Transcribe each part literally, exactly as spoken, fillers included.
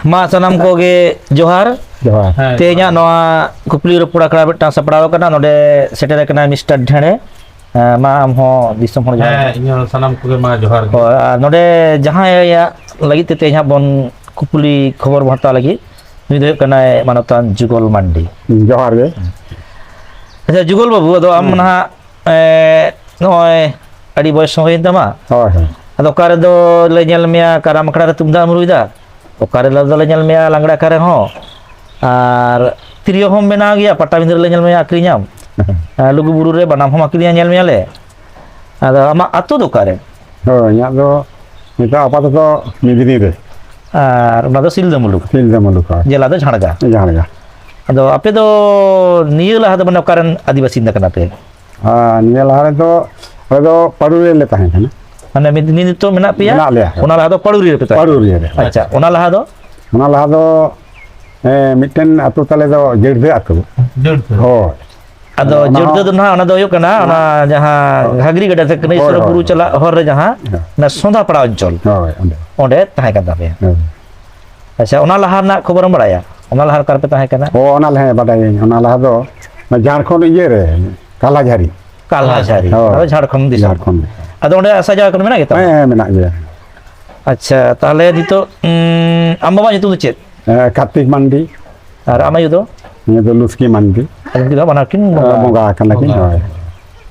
ᱢᱟ ᱥᱟᱱᱟᱢ ᱠᱚᱜᱮ ᱡᱚᱦᱟᱨ᱾ ᱡᱚᱦᱟᱨ᱾ ᱦᱮᱸ, ᱛᱮᱦᱮᱧᱟᱜ ᱡᱚᱦᱟᱨ᱾ ᱱᱚᱣᱟ ᱠᱩᱠᱞᱤ ᱨᱚᱯᱚᱲ ᱟᱠᱷᱲᱟ ᱢᱤᱫᱴᱟᱝ ᱥᱟᱯᱲᱟᱣ ᱟᱠᱟᱱᱟ, ᱱᱚᱰᱮ ᱥᱮᱴᱮᱨ ᱟᱠᱟᱱᱟᱭ ᱢᱤᱥᱴᱟᱨ ᱰᱷᱮᱬᱮ᱾ ᱦᱮᱸ, ᱢᱟ ᱟᱢ ᱦᱚᱸ ᱫᱤᱥᱚᱢ ᱦᱚᱲ ᱡᱚᱦᱟᱨ᱾ ᱦᱮᱸ, ᱤᱧ ᱦᱚᱸ ᱥᱟᱱᱟᱢ ᱠᱚᱜᱮ ᱢᱟ ᱡᱚᱦᱟᱨ ᱜᱮ᱾ ᱦᱳᱭ, ᱟᱨ ᱱᱚᱰᱮ ᱡᱟᱦᱟᱸᱭᱟᱜ ᱞᱟᱹᱜᱤᱫ ᱛᱮ ᱛᱮᱦᱮᱧ ᱦᱟᱸᱜ ᱵᱚᱱ ᱠᱩᱠᱞᱤ ᱠᱷᱚᱵᱚᱨ ᱵᱚᱱ ᱦᱟᱛᱟᱣ ᱞᱟᱹᱜᱤᱫ, ᱱᱩᱭ ᱫᱚ ᱦᱩᱭᱩᱜ ᱠᱟᱱᱟᱭ ᱢᱟᱱᱚᱛᱟᱱ ᱡᱩᱜᱚᱞ ᱢᱟᱱᱰᱤ᱾ ᱡᱚᱦᱟᱨ ᱜᱮ᱾ ᱟᱪᱪᱷᱟ, ᱡᱩᱜᱚᱞ ᱵᱟᱹᱵᱩ, ᱟᱫᱚ ᱟᱢ ᱦᱮᱸ᱾ ᱱᱟᱦᱟᱜ, ᱮ, ᱱᱚᱜᱼᱚᱭ ᱟᱹᱰᱤ ᱵᱚᱭᱮᱥ ᱦᱚᱸ ᱦᱩᱭᱮᱱ ᱛᱟᱢᱟ᱾ ᱦᱳᱭ, ᱦᱳᱭ᱾ ᱟᱫᱚ ᱚᱠᱟ ᱨᱮᱫᱚ ᱞᱮ ᱧᱮᱞ ᱢᱮᱭᱟ ᱠᱟᱨᱟᱢ ᱟᱠᱷᱲᱟ ᱨᱮ ᱛᱩᱢᱫᱟᱜ ᱮᱢ ᱨᱩᱭᱫᱟ? ᱚᱠᱟ ᱨᱮ ᱫᱚ ᱞᱮ ᱧᱮᱞ ᱢᱮᱭᱟ ᱞᱟᱜᱽᱲᱮ ᱟᱠᱷᱲᱟ ᱨᱮᱦᱚᱸ, ᱟᱨ ᱛᱤᱨᱭᱳ ᱦᱚᱸᱢ ᱵᱮᱱᱟᱣ ᱜᱮᱭᱟ, ᱯᱟᱴᱟᱵᱤᱸᱫᱷᱟᱹ ᱨᱮᱞᱮ ᱧᱮᱞ ᱢᱮᱭᱟ ᱟᱹᱠᱷᱨᱤᱧᱟᱢ, ᱟᱨ ᱞᱩᱜᱩ ᱵᱩᱨᱩ ᱨᱮ ᱵᱟᱱᱟᱢ ᱦᱚᱸᱢ ᱟᱹᱠᱷᱨᱤᱧᱟ, ᱧᱮᱞ ᱢᱮᱭᱟ ᱞᱮ᱾ ᱟᱫᱚ ᱟᱢᱟᱜ ᱟᱹᱛᱩ ᱫᱚ ᱚᱠᱟᱨᱮ? ᱦᱳᱭ, ᱤᱧᱟᱹᱜ ᱫᱚ ᱱᱤᱛᱚᱜ ᱟᱯᱟᱛᱚᱛᱚ ᱢᱮᱫᱤᱱᱤ ᱨᱮ᱾ ᱟᱨ ᱚᱱᱟ ᱫᱚ ᱥᱤᱞᱫᱟᱹ ᱢᱩᱞᱩᱠ? ᱥᱤᱞᱫᱟᱹ ᱢᱩᱞᱩᱠ, ᱦᱳᱭ᱾ ᱡᱮᱞᱟ ᱫᱚ ᱡᱷᱟᱲᱜᱨᱟᱢ? ᱡᱷᱟᱲᱜᱨᱟᱢ᱾ ᱟᱫᱚ ᱟᱯᱮ ᱫᱚ ᱱᱤᱭᱟᱹ ᱞᱟᱦᱟ ᱫᱚ ᱢᱟᱱᱮ ᱚᱠᱟᱨᱮᱱ ᱟᱹᱫᱤᱵᱟᱹᱥᱤ ᱠᱟᱱᱟ ᱯᱮ? ᱟᱨ ᱱᱤᱭᱟᱹ ᱞᱟᱦᱟ ᱨᱮᱫᱚ ᱟᱞᱮ ᱫᱚ ᱯᱟᱹᱲᱩ ᱨᱮᱞᱮ ᱛᱟᱦᱮᱸ ᱠᱟᱱᱟ᱾ ᱢᱟᱱᱮ ᱢᱤᱫ, ᱱᱤᱛ ᱱᱤᱛᱚᱜ ᱢᱮᱱᱟᱜ ᱯᱮᱭᱟ? ᱢᱮᱱᱟᱜ ᱞᱮᱭᱟ᱾ ᱚᱱᱟ ᱞᱟᱦᱟ ᱫᱚ ᱯᱟᱹᱲᱩᱨᱤᱭᱟᱹ ᱨᱮᱯᱮ ᱛᱟᱦᱮᱸ ᱠᱟᱱᱟ? ᱯᱟᱹᱲᱩᱨᱤᱭᱟᱹ ᱨᱮ᱾ ᱟᱪᱪᱷᱟ, ᱚᱱᱟ ᱞᱟᱦᱟ ᱫᱚ? ᱚᱱᱟ ᱞᱟᱦᱟ ᱫᱚ, ᱮ, ᱢᱤᱫᱴᱮᱱ ᱟᱹᱛᱩ ᱛᱟᱞᱮ ᱫᱚ ᱡᱟᱹᱲᱫᱷᱟᱹ ᱟᱹᱛᱩ᱾ ᱡᱟᱹᱲᱫᱷᱟᱹ᱾ ᱦᱳᱭ᱾ ᱟᱫᱚ ᱚᱱᱟ ᱡᱟᱹᱲᱫᱷᱟᱹ ᱦᱚᱸ ᱫᱚ ᱱᱟᱦᱟᱜ ᱚᱱᱟ ᱫᱚ ᱦᱩᱭᱩᱜ ᱠᱟᱱᱟ, ᱚᱱᱟ ᱦᱳᱭ᱾ ᱡᱟᱦᱟᱸ ᱦᱳᱭ, ᱜᱷᱟᱜᱽᱨᱤ ᱜᱟᱰᱟ ᱥᱮ ᱦᱳᱭ, ᱠᱟᱹᱱᱟᱹᱭᱥᱚᱨ ᱦᱳᱭ, ᱵᱩᱨᱩ ᱦᱳᱭ᱾ ᱪᱟᱞᱟᱜ ᱦᱚᱨ ᱨᱮ ᱡᱟᱦᱟᱸ, ᱦᱳᱭ᱾ ᱚᱱᱟ ᱥᱚᱸᱫᱷᱟ ᱯᱟᱲᱟ ᱚᱧᱪᱚᱞ, ᱦᱳᱭ, ᱚᱸᱰᱮ᱾ ᱚᱸᱰᱮ ᱛᱟᱦᱮᱸ ᱠᱟᱱ ᱛᱟᱯᱮᱭᱟ᱾ ᱦᱳᱭ᱾ ᱟᱪᱪᱷᱟ, ᱚᱱᱟ ᱞᱟᱦᱟ ᱨᱮᱱᱟᱜ ᱠᱷᱚᱵᱚᱨᱮᱢ ᱵᱟᱲᱟᱭᱟ? ᱚᱱᱟ ᱞᱟᱦᱟ ᱚᱠᱟ ᱨᱮᱯᱮ ᱛᱟᱦᱮᱸ ᱠᱟᱱᱟ? ᱚ, ᱚᱱᱟ ᱞᱟᱦᱟ ᱵᱟᱰᱟᱭᱟᱹᱧ᱾ ᱚᱱᱟ ᱞᱟᱦᱟ ᱫᱚ ᱡᱷᱟᱲᱠᱷᱚᱸᱰ ᱤᱭᱟᱹ ᱨᱮ, ᱠᱟᱞᱟᱡᱷᱟᱨᱤ᱾ ᱠᱟᱞᱟᱡᱷᱟᱨᱤ᱾ ᱦᱳᱭ᱾ ᱚᱱᱟ ᱫᱚ ᱡᱷᱟᱲᱠᱷᱚᱸᱰ ᱫᱤᱥᱚᱢ᱾ ᱡᱷᱟᱲᱠᱷᱚᱸᱰ᱾ ᱟᱫᱚ ᱚᱸᱰᱮ ᱟᱥᱟ ᱡᱟᱭᱜᱟ ᱠᱚᱫᱚ ᱢᱮᱱᱟᱜ ᱜᱮᱛᱟᱢᱟ? ᱦᱮᱸ, ᱦᱮᱸ, ᱢᱮᱱᱟᱜ ᱜᱮᱭᱟ᱾ ᱟᱪᱪᱷᱟ, ᱛᱟᱦᱚᱞᱮ ᱱᱤᱛᱚᱜ, ᱩᱸ, ᱟᱢ ᱵᱟᱵᱟ ᱧᱩᱛᱩᱢ ᱫᱚ ᱪᱮᱫ? ᱮ, ᱠᱟᱨᱛᱤᱠ ᱢᱟᱱᱰᱤ᱾ ᱟᱨ ᱟᱢᱟᱜ ᱟᱭᱳ ᱫᱚ? ᱩᱱᱤ ᱫᱚ ᱞᱩᱥᱠᱤ ᱢᱟᱱᱰᱤ᱾ ᱟᱫᱚ ᱩᱱᱠᱤᱱ ᱫᱚ ᱵᱟᱱᱟᱨ ᱠᱤᱱ ᱮ, ᱵᱚᱸᱜᱟ᱾ ᱵᱚᱸᱜᱟ ᱟᱠᱟᱱᱟ ᱠᱤᱱ, ᱵᱚᱸᱜᱟ᱾ ᱦᱳᱭ᱾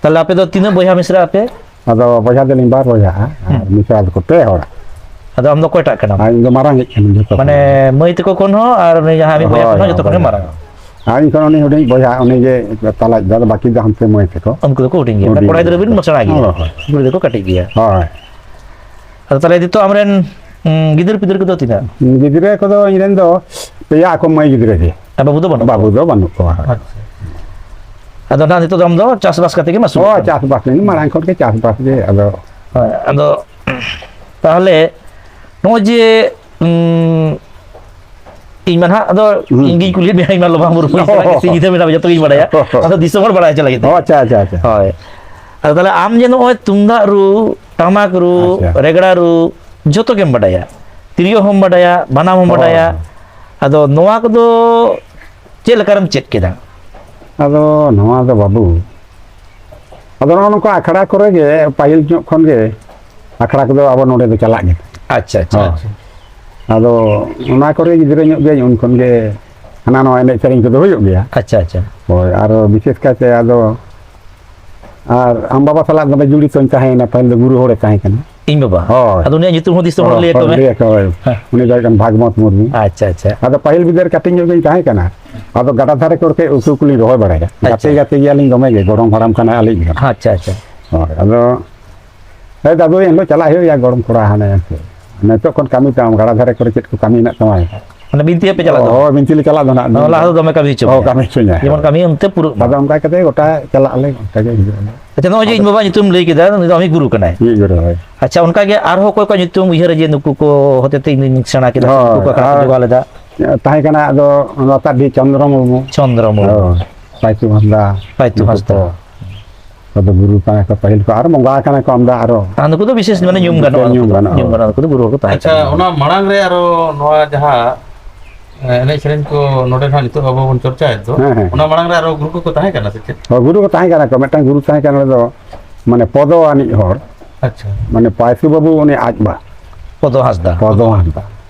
ᱛᱟᱦᱚᱞᱮ ᱟᱯᱮ ᱫᱚ ᱛᱤᱱᱟᱹᱜ ᱵᱚᱭᱦᱟ ᱢᱤᱥᱨᱟ ᱟᱯᱮ? ᱟᱫᱚ ᱵᱚᱭᱦᱟ ᱫᱚᱞᱤᱧ ᱵᱟᱨ ᱵᱚᱭᱦᱟᱜᱼᱟ, ᱟᱨ ᱦᱩᱸ᱾ ᱢᱤᱥᱨᱟ ᱫᱚᱠᱚ ᱯᱮ ᱦᱚᱲ᱾ ᱟᱫᱚ ᱟᱢ ᱫᱚ ᱚᱠᱚᱭᱴᱟᱜ ᱠᱟᱱᱟᱢ? ᱟᱨ ᱤᱧ ᱫᱚ ᱢᱟᱨᱟᱝ ᱤᱡ ᱠᱟᱹᱱᱟᱹᱧ ᱡᱚᱛᱚ ᱠᱷᱚᱱ᱾ ᱢᱟᱱᱮ ᱢᱟᱹᱭ ᱛᱟᱠᱚ ᱠᱷᱚᱱ ᱦᱚᱸ ᱟᱨ ᱩᱱᱤ ᱡᱟᱦᱟᱸᱭ ᱟᱢᱤᱡ ᱵᱚᱭᱦᱟ ᱦᱳᱭ, ᱠᱷᱚᱱ ᱦᱚᱸ ᱦᱳᱭ, ᱡᱚᱛᱚ ᱠᱷᱚᱱ ᱜᱮ ᱵᱚᱭᱦᱟ᱾ ᱢᱟᱨᱟᱝ᱾ ᱟᱨ ᱤᱧ ᱠᱷᱚᱱ ᱩᱱᱤ ᱦᱩᱰᱤᱧ ᱵᱚᱭᱦᱟ, ᱩᱱᱤ ᱜᱮ ᱛᱟᱞᱟᱭᱤᱡ ᱫᱚ, ᱟᱫᱚ ᱵᱟᱹᱠᱤ ᱫᱚ ᱦᱟᱱᱛᱮ ᱢᱟᱹᱭ ᱛᱟᱠᱚ᱾ ᱩᱱᱠᱩ ᱫᱚᱠᱚ ᱦᱩᱰᱤᱧ ᱜᱮᱭᱟ᱾ ᱦᱩᱰᱤᱧ ᱠᱚᱲᱟ ᱜᱤᱫᱽᱨᱟᱹ ᱜᱮᱭᱟ᱾ ᱵᱤᱱ ᱢᱚᱥᱲᱟ ᱜᱮᱭᱟ᱾ ᱦᱳᱭ, ᱦᱳᱭ᱾ ᱠᱩᱲᱤ ᱫᱚᱠᱚ ᱠᱟᱹᱴᱤᱡ ᱜᱮᱭᱟ᱾ ᱦᱳᱭ᱾ ᱟᱫᱚ ᱛᱟᱦᱚᱞᱮ ᱱᱤᱛᱚᱜ ᱟᱢᱨᱮᱱ, ᱩᱸ, ᱜᱤᱫᱟᱹᱨ ᱯᱤᱫᱟᱹᱨ ᱠᱚᱫᱚ ᱛᱤᱱᱟᱹᱜ? ᱜᱤᱫᱽᱨᱟᱹ ᱠᱚᱫᱚ ᱤᱧ ᱨᱮᱱ ᱫᱚ ᱯᱮᱭᱟ ᱟᱠᱚ ᱢᱟᱹᱭ ᱜᱤᱫᱽᱨᱟᱹ ᱜᱮ᱾ ᱟᱨ ᱵᱟᱹᱵᱩ ᱫᱚ ᱵᱟᱹᱱᱩᱜ ᱵᱟᱹᱵᱩ ᱠᱚᱣᱟ? ᱫᱚ ᱵᱟᱹᱱᱩᱜ ᱠᱚᱣᱟ᱾ ᱟᱪᱪᱷᱟ᱾ ᱟᱫᱚ ᱱᱟᱦᱟᱜ ᱱᱤᱛᱚᱜ ᱫᱚ ᱟᱢ ᱫᱚ ᱪᱟᱥᱵᱟᱥ ᱠᱟᱛᱮ ᱜᱮᱢ ᱟᱹᱥᱩᱞᱚᱜ ᱦᱳᱭ, ᱠᱟᱱᱟ? ᱪᱟᱥᱵᱟᱥ ᱞᱤᱧ, ᱢᱟᱲᱟᱝ ᱠᱷᱚᱱ ᱜᱮ ᱪᱟᱥᱵᱟᱥ ᱜᱮ, ᱟᱫᱚ ᱦᱳᱭ, ᱟᱫᱚ ᱛᱟᱦᱚᱞᱮ ᱱᱚᱜᱼᱚᱭ ᱡᱮ, ᱩᱸ, ᱤᱧ ᱢᱟ ᱱᱟᱦᱟᱜ ᱟᱫᱚ ᱦᱩᱸ᱾ ᱤᱧ ᱜᱤᱧ ᱠᱩᱞᱤᱭᱮᱫ ᱢᱮᱭᱟ, ᱤᱧ ᱢᱟ ᱞᱚᱵᱟᱝ ᱢᱩᱨᱢᱩᱧ ᱠᱟᱱᱟ, ᱦᱚᱸ᱾ ᱥᱤᱧ ᱧᱤᱫᱟᱹ ᱢᱮᱱᱟᱜ ᱢᱮᱭᱟ, ᱡᱚᱛᱚ ᱜᱤᱧ ᱵᱟᱲᱟᱭᱟ᱾ ᱦᱚᱸ᱾ ᱟᱫᱚ ᱫᱤᱥᱚᱢ ᱦᱚᱲ ᱵᱟᱲᱟᱭ ᱦᱚᱪᱚ ᱞᱟᱹᱜᱤᱫ ᱛᱮ᱾ ᱚ, ᱟᱪᱪᱷᱟ, ᱟᱪᱪᱷᱟ, ᱟᱪᱪᱷᱟ᱾ ᱦᱳᱭ᱾ ᱟᱫᱚ ᱛᱟᱦᱚᱞᱮ ᱟᱢ ᱡᱮ ᱱᱚᱜᱼᱚᱭ ᱛᱩᱢᱫᱟᱜ ᱨᱩ, ᱴᱟᱢᱟᱠ ᱨᱩ, ᱟᱪᱪᱷᱟ᱾ ᱨᱮᱜᱽᱲᱟ ᱨᱩ, ᱡᱚᱛᱚ ᱜᱮᱢ ᱵᱟᱰᱟᱭᱟ᱾ ᱛᱤᱨᱭᱳ ᱦᱚᱸᱢ ᱵᱟᱰᱟᱭᱟ, ᱵᱟᱱᱟᱢ ᱦᱚᱸᱢ ᱦᱳᱭ᱾ ᱵᱟᱰᱟᱭᱟ᱾ ᱟᱫᱚ ᱱᱚᱣᱟ ᱠᱚᱫᱚ ᱪᱮᱫ ᱞᱮᱠᱟᱨᱮᱢ ᱪᱮᱫ ᱠᱮᱫᱟ? ᱟᱫᱚ ᱱᱚᱣᱟ ᱫᱚ ᱵᱟᱹᱵᱩ, ᱟᱫᱚ ᱱᱚᱜᱼᱚ ᱱᱚᱝᱠᱟ ᱟᱠᱷᱲᱟ ᱠᱚᱨᱮ ᱜᱮ, ᱯᱟᱹᱦᱤᱞ ᱧᱚᱜ ᱠᱷᱚᱱ ᱜᱮ ᱟᱠᱷᱲᱟ ᱠᱚᱫᱚ ᱟᱵᱚ ᱱᱚᱰᱮ ᱫᱚ ᱪᱟᱞᱟᱜ ᱜᱮ᱾ ᱟᱪᱪᱷᱟ, ᱟᱪᱪᱷᱟ, ᱦᱳᱭ᱾ ᱟᱪᱪᱷᱟ᱾ ᱟᱫᱚ ᱚᱱᱟ ᱠᱚᱨᱮ ᱜᱤᱫᱽᱨᱟᱹ ᱧᱚᱜ ᱜᱮ, ᱩᱱ ᱠᱷᱚᱱ ᱜᱮ ᱦᱟᱱᱟ ᱱᱚᱣᱟ ᱮᱱᱮᱡ ᱥᱮᱨᱮᱧ ᱠᱚᱫᱚ ᱦᱩᱭᱩᱜ ᱜᱮᱭᱟ᱾ ᱟᱪᱪᱷᱟ, ᱟᱪᱪᱷᱟ᱾ ᱦᱳᱭ, ᱟᱨ ᱵᱤᱥᱮᱥ ᱠᱟᱭᱛᱮ ᱟᱫᱚ, ᱟᱨ ᱟᱢ ᱵᱟᱵᱟ ᱥᱟᱞᱟᱜ ᱫᱚᱢᱮ ᱡᱩᱲᱤᱛᱚᱧ ᱛᱟᱦᱮᱸᱭᱮᱱᱟ, ᱯᱟᱹᱦᱤᱞ ᱫᱚ ᱜᱩᱨᱩ ᱦᱚᱲᱮ ᱛᱟᱦᱮᱸ ᱠᱟᱱᱟ᱾ ᱤᱧ ᱵᱟᱵᱟ? ᱦᱳᱭ᱾ ᱟᱫᱚ ᱩᱱᱤᱭᱟᱜ ᱧᱩᱛᱩᱢ ᱦᱚᱸ ᱫᱤᱥᱚᱢ ᱦᱚᱲ ᱦᱳᱭ, ᱞᱟᱹᱭ ᱟᱠᱚ ᱦᱳᱭ, ᱢᱮ᱾ ᱞᱟᱹᱭ ᱟᱠᱚ, ᱦᱳᱭ᱾ ᱦᱮᱸ᱾ ᱩᱱᱤ ᱫᱚ ᱦᱩᱭᱩᱜ ᱠᱟᱱᱟ ᱵᱷᱟᱜᱽᱢᱚᱛ ᱢᱩᱨᱢᱩ᱾ ᱟᱪᱪᱷᱟ, ᱟᱪᱪᱷᱟ᱾ ᱟᱫᱚ ᱯᱟᱹᱦᱤᱞ ᱵᱤᱫᱟᱹᱞ ᱠᱟᱹᱴᱤᱡ ᱧᱚᱜ ᱜᱤᱧ ᱛᱟᱦᱮᱸ ᱠᱟᱱᱟ᱾ ᱟᱫᱚ ᱜᱟᱰᱟ ᱫᱷᱟᱨᱮ ᱠᱚᱨᱮ ᱠᱟᱹᱡ ᱩᱛᱩ ᱠᱚᱞᱤᱧ ᱨᱚᱦᱚᱭ ᱵᱟᱲᱟᱭᱟ᱾ ᱟᱪᱪᱷᱟ᱾ ᱜᱟᱛᱮ ᱜᱟᱛᱮ ᱜᱮᱭᱟᱞᱤᱧ ᱫᱚᱢᱮ ᱜᱮ, ᱜᱚᱲᱚᱢ ᱦᱟᱲᱟᱢ ᱠᱟᱱᱟᱭ ᱟᱹᱞᱤᱧ ᱫᱚ᱾ ᱟᱪᱪᱷᱟ, ᱟᱪᱪᱷᱟ᱾ ᱦᱳᱭ, ᱟᱫᱚ, ᱦᱮᱸ, ᱫᱟᱫᱩ, ᱮᱱᱦᱤᱞᱳᱜ ᱪᱟᱞᱟᱜ ᱦᱩᱭᱩᱜ ᱜᱮᱭᱟ ᱜᱚᱲᱚᱢ ᱠᱚᱲᱟ, ᱦᱟᱱᱮ ᱱᱤᱛᱚᱜ ᱠᱷᱚᱱ ᱠᱟᱹᱢᱤ ᱛᱟᱢ, ᱜᱟᱰᱟ ᱫᱷᱟᱨᱮ ᱠᱚᱨᱮ ᱪᱮᱫ ᱠᱚ ᱠᱟᱹᱢᱤ ᱦᱮᱱᱟᱜ ᱛᱟᱢᱟ? ᱢᱟᱱᱮ ᱵᱤᱱᱛᱤ ᱟᱯᱮ ᱪᱟᱞᱟᱜ ᱫᱚ? ᱦᱳᱭ, ᱵᱤᱱᱛᱤ ᱞᱮ ᱪᱟᱞᱟᱜ ᱫᱚ ᱱᱟᱜ᱾ ᱚ, ᱞᱟᱦᱟ ᱫᱚ ᱫᱚᱢᱮ ᱠᱟᱹᱢᱤ ᱦᱚᱪᱚ ᱦᱳᱭ, ᱢᱮᱭᱟ᱾ ᱠᱟᱹᱢᱤ ᱦᱚᱪᱚ ᱧᱟᱭ᱾ ᱡᱮᱢᱚᱱ ᱠᱟᱹᱢᱤ ᱚᱱᱛᱮ ᱯᱩᱨᱟᱹᱜ ᱢᱟ᱾ ᱟᱫᱚ ᱚᱱᱠᱟ ᱠᱟᱛᱮ ᱜᱚᱴᱟ ᱪᱟᱞᱟᱜ ᱟᱞᱮ, ᱚᱱᱠᱟ ᱜᱮ ᱦᱤᱡᱩᱜ ᱟᱞᱮ᱾ ᱟᱪᱪᱷᱟ, ᱱᱚᱜᱼᱚᱭ ᱡᱮ ᱟᱫᱚ ᱤᱧ ᱵᱟᱵᱟ ᱧᱩᱛᱩᱢ ᱞᱟᱹᱭ ᱠᱮᱫᱟ, ᱩᱱᱤ ᱫᱚ ᱟᱢᱤᱡ ᱜᱩᱨᱩ ᱠᱟᱱᱟᱭ᱾ ᱢᱤᱫ ᱜᱩᱨᱩ, ᱦᱳᱭ᱾ ᱟᱪᱪᱷᱟ, ᱚᱱᱠᱟ ᱜᱮ ᱟᱨᱦᱚᱸ ᱚᱠᱚᱭ ᱠᱚᱣᱟᱜ ᱧᱩᱛᱩᱢ ᱩᱭᱦᱟᱹᱨ ᱡᱮ ᱱᱩᱠᱩ ᱠᱚ ᱦᱚᱛᱮ ᱛᱮ ᱤᱧ ᱫᱩᱧ ᱥᱮᱬᱟ ᱠᱮᱫᱟ, ᱦᱳᱭ, ᱩᱱᱠᱩ ᱠᱚ ᱟᱠᱷᱲᱟ ᱠᱚ ᱟᱨ ᱡᱚᱜᱟᱣ ᱞᱮᱫᱟ? ᱛᱟᱦᱮᱸ ᱠᱟᱱᱟ ᱟᱫᱚ ᱱᱚᱣᱟ ᱛᱟᱨᱰᱤ ᱪᱚᱱᱫᱨᱚ ᱢᱩᱨᱢᱩ᱾ ᱪᱚᱱᱫᱨᱚ ᱢᱩᱨᱢᱩ᱾ ᱦᱳᱭ, ᱯᱟᱭᱛᱩ ᱦᱟᱸᱥᱫᱟ᱾ ᱯᱟᱭᱛᱩ ᱱᱩᱠᱩ ᱦᱟᱸᱥᱫᱟ᱾ ᱠᱚ᱾ ᱟᱫᱚ ᱜᱩᱨᱩ ᱠᱟᱱᱟ ᱠᱚ ᱯᱟᱹᱦᱤᱞ ᱠᱚ, ᱟᱨ ᱵᱚᱸᱜᱟ ᱠᱟᱱᱟ ᱠᱚ ᱟᱢᱫᱟ ᱟᱨᱚ᱾ ᱟᱨ ᱱᱩᱠᱩ ᱫᱚ ᱵᱤᱥᱮᱥ ᱢᱟᱱᱮ ᱧᱩᱢ ᱜᱟᱱᱚᱜᱼᱟ, ᱵᱤᱥᱮᱥ ᱧᱩᱢ ᱱᱩᱠᱩ ᱫᱚ ᱜᱟᱱᱚᱜᱼᱟ᱾ ᱧᱩᱢ ᱜᱟᱱᱚᱜᱼᱟ, ᱱᱩᱠᱩ ᱫᱚ ᱜᱩᱨᱩ ᱦᱚᱲ ᱠᱚ ᱛᱟᱦᱮᱸ ᱟᱪᱪᱷᱟ, ᱠᱟᱱᱟ᱾ ᱚᱱᱟ ᱢᱟᱲᱟᱝ ᱨᱮ ᱟᱨᱚ ᱱᱚᱣᱟ ᱡᱟᱦᱟᱸ, ᱮ, ᱮᱱᱮᱡ ᱥᱮᱨᱮᱧ ᱠᱚ ᱱᱚᱰᱮ ᱱᱟᱦᱟᱜ ᱱᱤᱛᱚᱜ ᱟᱵᱚ ᱵᱚᱱ ᱪᱚᱨᱪᱟᱭᱮᱫ ᱫᱚ, ᱦᱮᱸ, ᱦᱮᱸ᱾ ᱚᱱᱟ ᱢᱟᱲᱟᱝ ᱨᱮ ᱟᱨᱚ ᱜᱩᱨᱩ ᱠᱚᱠᱚ ᱛᱟᱦᱮᱸ ᱠᱟᱱᱟ ᱥᱮ ᱪᱮᱫ? ᱦᱳᱭ, ᱜᱩᱨᱩ ᱠᱚ ᱛᱟᱦᱮᱸ ᱠᱟᱱᱟ ᱠᱚ᱾ ᱢᱤᱫᱴᱟᱝ ᱜᱩᱨᱩ ᱛᱟᱦᱮᱸ ᱠᱟᱱᱟ, ᱩᱱᱤ ᱫᱚ ᱢᱟᱱᱮ ᱯᱚᱫᱚ ᱟᱹᱱᱤᱡ ᱦᱚᱲ᱾ ᱟᱪᱪᱷᱟ᱾ ᱢᱟᱱᱮ ᱯᱟᱭᱥᱩ ᱵᱟᱹᱵᱩ, ᱩᱱᱤ ᱟᱡ ᱵᱟ᱾ ᱯᱚᱫᱚ ᱦᱟᱸᱥᱫᱟ᱾ ᱯᱚᱫᱚ ᱦᱟᱸᱥᱫᱟ᱾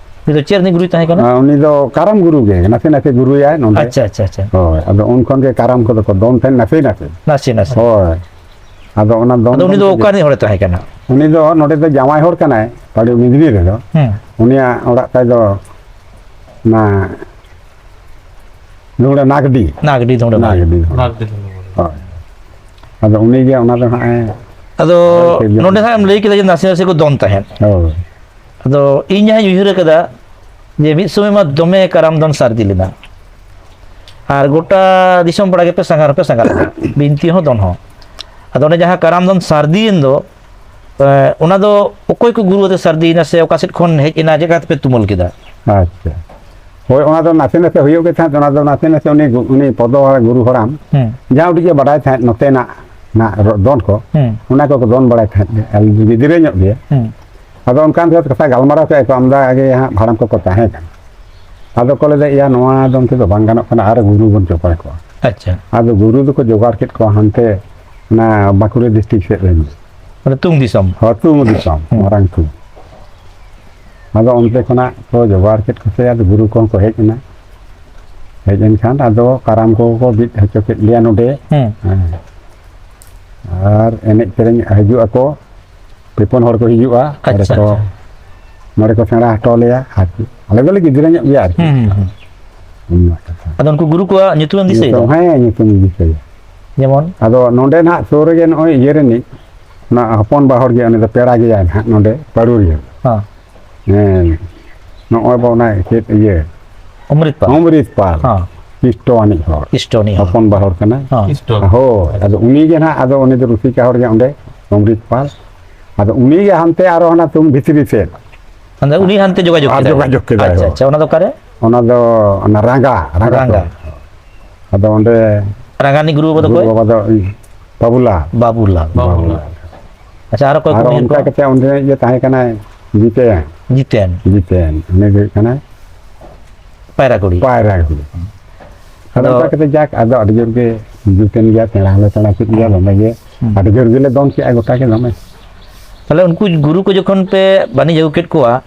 ᱩᱱᱤ ᱫᱚ ᱪᱮᱫ ᱨᱤᱱᱤᱡ ᱜᱩᱨᱩᱭ ᱛᱟᱦᱮᱸ ᱠᱟᱱᱟ? ᱟᱨ ᱩᱱᱤ ᱫᱚ ᱠᱟᱨᱟᱢ ᱜᱩᱨᱩ ᱜᱮ, ᱱᱟᱥᱮ ᱱᱟᱥᱮ ᱜᱩᱨᱩᱭᱟᱭ ᱱᱚᱰᱮ᱾ ᱟᱪᱪᱷᱟ, ᱟᱪᱪᱷᱟ, ᱟᱪᱪᱷᱟ᱾ ᱦᱳᱭ, ᱟᱫᱚ ᱩᱱ ᱠᱷᱚᱱ ᱜᱮ ᱠᱟᱨᱟᱢ ᱠᱚᱫᱚ ᱠᱚ ᱫᱚᱱ ᱛᱟᱦᱮᱸᱫ ᱱᱟᱥᱮ ᱱᱟᱥᱮ᱾ ᱱᱟᱥᱮ ᱱᱟᱥᱮ᱾ ᱦᱳᱭ᱾ ᱟᱫᱚ ᱚᱱᱟ ᱫᱚᱱ ᱟᱫᱚ ᱩᱱᱤ ᱫᱚ ᱫᱚᱱ ᱛᱮᱜᱮ ᱚᱠᱟ ᱨᱤᱱᱤᱡ ᱦᱚᱲᱮ ᱛᱟᱦᱮᱸ ᱠᱟᱱᱟ? ᱩᱱᱤ ᱫᱚ ᱱᱚᱰᱮ ᱫᱚ ᱡᱟᱶᱟᱭ ᱦᱚᱲ ᱠᱟᱱᱟᱭ, ᱯᱟᱹᱰᱩ ᱢᱤᱫᱽᱱᱤ ᱨᱮᱫᱚ᱾ ᱦᱮᱸ᱾ ᱩᱱᱤᱭᱟᱜ ᱚᱲᱟᱜ ᱛᱟᱭ ᱫᱚ ᱚᱱᱟ ᱫᱷᱩᱲᱟᱹ ᱱᱟᱜᱽᱰᱤ᱾ ᱱᱟᱜᱽᱰᱤ ᱫᱷᱩᱲᱟᱹ ᱵᱟᱲᱤ᱾ ᱱᱟᱜᱽᱰᱤ᱾ ᱱᱟᱜᱽᱰᱤ ᱫᱷᱩᱲᱟᱹ ᱵᱟᱲᱤ᱾ ᱦᱳᱭ᱾ ᱟᱫᱚ ᱩᱱᱤ ᱜᱮ ᱚᱱᱟ ᱫᱚ ᱦᱟᱸᱜ ᱮ ᱱᱚᱰᱮ ᱦᱟᱸᱜ ᱮᱢ ᱞᱟᱹᱭ ᱠᱮᱫᱟ ᱡᱮ ᱱᱟᱥᱮ ᱱᱟᱥᱮ ᱠᱚ ᱫᱚᱱ ᱛᱟᱦᱮᱸᱫ᱾ ᱦᱳᱭ᱾ ᱟᱫᱚ ᱤᱧ ᱡᱟᱦᱟᱸᱧ ᱩᱭᱦᱟᱹᱨ ᱟᱠᱟᱫᱟ ᱡᱮ ᱢᱤᱫ ᱥᱚᱢᱚᱭ ᱢᱟ ᱫᱚᱢᱮ ᱠᱟᱨᱟᱢ ᱫᱚᱱ ᱥᱟᱹᱨᱫᱤ ᱞᱮᱱᱟ᱾ ᱟᱨ ᱜᱚᱴᱟ ᱫᱤᱥᱚᱢ ᱯᱟᱲᱟ ᱜᱮᱯᱮ ᱥᱟᱸᱜᱷᱟᱨ ᱦᱚᱸᱯᱮ ᱥᱟᱸᱜᱷᱟᱨ ᱞᱮᱱᱟ᱾ ᱵᱤᱱᱛᱤ ᱦᱚᱸ ᱫᱚᱱ ᱦᱚᱸ᱾ ᱟᱫᱚ ᱚᱱᱮ ᱡᱟᱦᱟᱸ ᱠᱟᱨᱟᱢ ᱫᱚᱱ ᱥᱟᱹᱨᱫᱤᱭᱮᱱ ᱫᱚ, ᱮ, ᱚᱱᱟ ᱫᱚ ᱚᱠᱚᱭ ᱠᱚ ᱜᱩᱨᱩ ᱟᱛᱮ ᱥᱟᱹᱨᱫᱤᱭᱮᱱᱟ ᱥᱮ ᱚᱠᱟ ᱥᱮᱫ ᱠᱷᱚᱱ ᱦᱮᱡ ᱮᱱᱟ, ᱪᱮᱫ ᱞᱮᱠᱟ ᱛᱮᱯᱮ ᱛᱩᱢᱟᱹᱞ ᱠᱮᱫᱟ? ᱟᱪᱪᱷᱟ᱾ ᱦᱳᱭ, ᱚᱱᱟ ᱫᱚ ᱱᱟᱥᱮ ᱱᱟᱥᱮ ᱦᱩᱭᱩᱜ ᱜᱮ ᱛᱟᱦᱮᱸᱫ, ᱚᱱᱟ ᱫᱚ ᱱᱟᱥᱮ ᱱᱟᱥᱮ ᱩᱱᱤ ᱜᱩ-, ᱩᱱᱤ ᱯᱚᱫᱚ ᱦᱟᱲᱟᱢ, ᱜᱩᱨᱩ ᱦᱟᱲᱟᱢ, ᱦᱩᱸ᱾ ᱡᱟᱦᱟᱸ ᱩᱰᱤᱡ ᱮ ᱵᱟᱰᱟᱭ ᱛᱟᱦᱮᱸᱫ ᱱᱚᱛᱮᱱᱟᱜ, ᱱᱟᱜ ᱨᱚ-, ᱫᱚᱱ ᱠᱚ, ᱦᱩᱸ᱾ ᱚᱱᱟ ᱠᱚᱠᱚ ᱫᱚᱱ ᱵᱟᱲᱟᱭ ᱛᱟᱦᱮᱸᱫ ᱜᱮ, ᱟᱹᱞᱤᱧ ᱫᱚ ᱜᱤᱫᱽᱨᱟᱹ ᱧᱚᱜ ᱜᱮ᱾ ᱦᱩᱸ᱾ ᱟᱫᱚ ᱚᱱᱠᱟᱱ ᱠᱟᱛᱷᱟ ᱜᱟᱞᱢᱟᱨᱟᱣ ᱠᱮᱫᱼᱟ ᱠᱚ, ᱟᱢᱫᱟ ᱜᱮ ᱦᱟᱸᱜ ᱵᱷᱟᱲᱟᱢ ᱠᱚᱠᱚ ᱛᱟᱦᱮᱸ ᱠᱟᱱᱟ᱾ ᱟᱫᱚ ᱠᱚ ᱞᱟᱹᱭᱫᱟ, "ᱤᱭᱟ, ᱱᱚᱣᱟ ᱫᱚ ᱚᱱᱛᱮ ᱫᱚ ᱵᱟᱝ ᱜᱟᱱᱚᱜ ᱠᱟᱱᱟ, ᱟᱨ ᱜᱩᱨᱩ ᱵᱚᱱ ᱡᱚᱜᱟᱲ ᱠᱚᱣᱟ᱾" ᱟᱪᱪᱷᱟ᱾ ᱟᱫᱚ ᱜᱩᱨᱩ ᱫᱚᱠᱚ ᱡᱚᱜᱟᱲ ᱠᱮᱫ ᱠᱚᱣᱟ ᱦᱟᱱᱛᱮ ᱚᱱᱟ ᱵᱟᱸᱠᱩᱲᱟ ᱰᱤᱥᱴᱨᱤᱠᱴ ᱥᱮᱫ ᱨᱮᱱ᱾ ᱢᱟᱱᱮ ᱛᱩᱝ ᱫᱤᱥᱚᱢ? ᱦᱚᱸ, ᱛᱩᱝ ᱫᱤᱥᱚᱢ, ᱦᱩᱸ᱾ ᱢᱟᱨᱟᱝ ᱛᱩᱝ᱾ ᱟᱫᱚ ᱚᱱᱛᱮ ᱠᱷᱚᱱᱟᱜ ᱠᱚ ᱡᱚᱜᱟᱲ ᱠᱮᱫ ᱠᱚᱛᱮ ᱟᱫᱚ ᱜᱩᱨᱩ ᱠᱚᱦᱚᱸ ᱠᱚ ᱦᱮᱡ ᱮᱱᱟ᱾ ᱦᱮᱡ ᱮᱱ ᱠᱷᱟᱱ ᱟᱫᱚ ᱠᱟᱨᱟᱢ ᱠᱚᱠᱚ ᱵᱤᱫ ᱦᱚᱪᱚ ᱠᱮᱫ ᱞᱮᱭᱟ ᱱᱚᱰᱮ᱾ ᱦᱩᱸ᱾ ᱦᱮᱸ᱾ ᱟᱨ ᱮᱱᱮᱡ ᱥᱮᱨᱮᱧ ᱦᱤᱡᱩᱜ ᱟᱠᱚ, ᱯᱮ ᱯᱩᱱ ᱦᱚᱲ ᱠᱚ ᱦᱤᱡᱩᱜᱼᱟ᱾ ᱱᱚᱰᱮ ᱟᱪᱪᱷᱟ, ᱠᱚ, ᱟᱪᱪᱷᱟ᱾ ᱱᱚᱰᱮ ᱠᱚ ᱥᱮᱬᱟ ᱦᱚᱴᱚ ᱞᱮᱭᱟ ᱟᱨᱠᱤ᱾ ᱟᱞᱮ ᱫᱚᱞᱮ ᱜᱤᱫᱽᱨᱟᱹ ᱧᱚᱜ ᱜᱮᱭᱟ ᱟᱨᱠᱤ᱾ ᱦᱩᱸ, ᱦᱩᱸ, ᱦᱩᱸ᱾ ᱩᱱ ᱚᱠᱛᱚ ᱠᱷᱚᱱ᱾ ᱟᱫᱚ ᱩᱱᱠᱩ ᱜᱩᱨᱩ ᱠᱚᱣᱟᱜ ᱧᱩᱛᱩᱢᱮᱢ ᱫᱤᱥᱟᱹᱭᱮᱫᱟ? ᱧᱩᱛᱩᱢ, ᱦᱮᱸ, ᱧᱩᱛᱩᱢ ᱤᱧ ᱫᱤᱥᱟᱹᱭᱟ᱾ ᱡᱮᱢᱚᱱ? ᱟᱫᱚ ᱱᱚᱰᱮ ᱱᱟᱦᱟᱜ ᱥᱩᱨ ᱨᱮᱜᱮ ᱱᱚᱜᱼᱚᱭ ᱤᱭᱟᱹ ᱨᱤᱱᱤᱡ, ᱚᱱᱟ ᱦᱚᱯᱚᱱ ᱵᱟ ᱦᱚᱲ ᱜᱮ, ᱩᱱᱤ ᱫᱚ ᱯᱮᱲᱟ ᱜᱮᱭᱟᱭ ᱱᱟᱦᱟᱜ ᱱᱚᱰᱮ ᱯᱟᱹᱲᱩᱨᱤᱭᱟᱹ᱾ ᱦᱮᱸ᱾ ᱦᱮᱸ, ᱱᱚᱜᱼᱚᱭ ᱵᱟ ᱚᱱᱟ ᱪᱮᱫ ᱤᱭᱟᱹ, ᱚᱢᱨᱤᱛ ᱯᱟᱞ᱾ ᱚᱢᱨᱤᱛ ᱯᱟᱞ᱾ ᱦᱮᱸ᱾ ᱠᱤᱥᱴᱚ ᱟᱹᱱᱤᱡ ᱦᱚᱲ᱾ ᱠᱤᱥᱴᱚ ᱟᱹᱱᱤᱡ ᱦᱚᱲ᱾ ᱦᱚᱯᱚᱱ ᱵᱟ ᱦᱚᱲ ᱠᱟᱱᱟᱭ᱾ ᱦᱮᱸ᱾ ᱠᱤᱥᱴᱚ᱾ ᱦᱳᱭ, ᱟᱫᱚ ᱩᱱᱤ ᱜᱮ ᱱᱟᱦᱟᱜ, ᱟᱫᱚ ᱩᱱᱤ ᱫᱚ ᱨᱩᱥᱤᱠᱟ ᱦᱚᱲ ᱜᱮ ᱚᱸᱰᱮ, ᱚᱢᱨᱤᱛ ᱯᱟᱞ᱾ ᱟᱫᱚ ᱩᱱᱤ ᱜᱮ ᱦᱟᱱᱛᱮ ᱟᱨᱚ ᱦᱟᱱᱟ ᱛᱩᱝ ᱵᱷᱤᱛᱨᱤ ᱥᱮᱫ᱾ ᱢᱟᱱᱮ ᱩᱱᱤ ᱦᱟᱱᱛᱮ ᱡᱳᱜᱟᱡᱳᱜᱽ ᱟᱨ ᱠᱮᱫᱟᱭ? ᱡᱳᱜᱟᱡᱳᱜᱽ ᱠᱮᱫᱟᱭ, ᱟᱪᱪᱷᱟ, ᱦᱳᱭ᱾ ᱟᱪᱪᱷᱟ, ᱚᱱᱟ ᱫᱚ ᱚᱠᱟᱨᱮ? ᱚᱱᱟ ᱫᱚ ᱚᱱᱟ ᱨᱟᱸᱜᱟ, ᱨᱟᱸᱜᱟ ᱨᱟᱸᱜᱟ᱾ ᱛᱩᱝ᱾ ᱟᱫᱚ ᱚᱸᱰᱮ ᱨᱟᱸᱜᱟᱱᱤᱡ ᱜᱩᱨᱩ ᱵᱟᱵᱟ ᱫᱚ ᱜᱩᱨᱩ ᱚᱠᱚᱭ? ᱵᱟᱵᱟ ᱫᱚ ᱤᱭᱟᱹ, ᱵᱟᱵᱩᱞᱟᱞ᱾ ᱵᱟᱵᱩᱞᱟᱞ᱾ ᱵᱟᱵᱩᱞᱟᱞ᱾ ᱟᱪᱪᱷᱟ, ᱟᱨ ᱚᱠᱚᱭ ᱠᱚ ᱟᱨ ᱩᱭᱦᱟᱹᱨ ᱚᱱᱠᱟ ᱠᱚᱣᱟ? ᱠᱟᱛᱮ ᱚᱸᱰᱮ ᱤᱭᱟᱹ ᱛᱟᱦᱮᱸ ᱠᱟᱱᱟᱭ ᱡᱤᱛᱮᱱ᱾ ᱡᱤᱛᱮᱱ᱾ ᱡᱤᱛᱮᱱ, ᱩᱱᱤ ᱫᱚ ᱦᱩᱭᱩᱜ ᱠᱟᱱᱟᱭ ᱯᱟᱭᱨᱟ ᱠᱩᱲᱤ᱾ ᱯᱟᱭᱨᱟ ᱠᱩᱲᱤ᱾ ᱟᱫᱚ ᱟᱫᱚ ᱚᱱᱠᱟ ᱠᱟᱛᱮ ᱡᱟᱠ, ᱟᱫᱚ ᱟᱹᱰᱤ ᱡᱳᱨ ᱜᱮ ᱡᱩᱛ ᱮᱱ ᱜᱮᱭᱟ, ᱥᱮᱬᱟ ᱦᱚᱸᱞᱮ ᱥᱮᱬᱟ ᱠᱮᱫ ᱜᱮᱭᱟ ᱦᱩᱸ᱾ ᱫᱚᱢᱮ ᱜᱮ᱾ ᱦᱩᱸ᱾ ᱟᱹᱰᱤ ᱡᱳᱨ ᱜᱮᱞᱮ ᱫᱚᱱ ᱠᱮᱜᱼᱟ ᱜᱚᱴᱟ ᱜᱮ ᱫᱚᱢᱮ᱾ ᱛᱟᱦᱞᱮ ᱩᱱᱠᱩ ᱜᱩᱨᱩ ᱠᱚ ᱡᱚᱠᱷᱚᱱ ᱯᱮ ᱵᱟᱹᱱᱤᱡ ᱟᱹᱜᱩ ᱠᱮᱫ ᱠᱚᱣᱟ,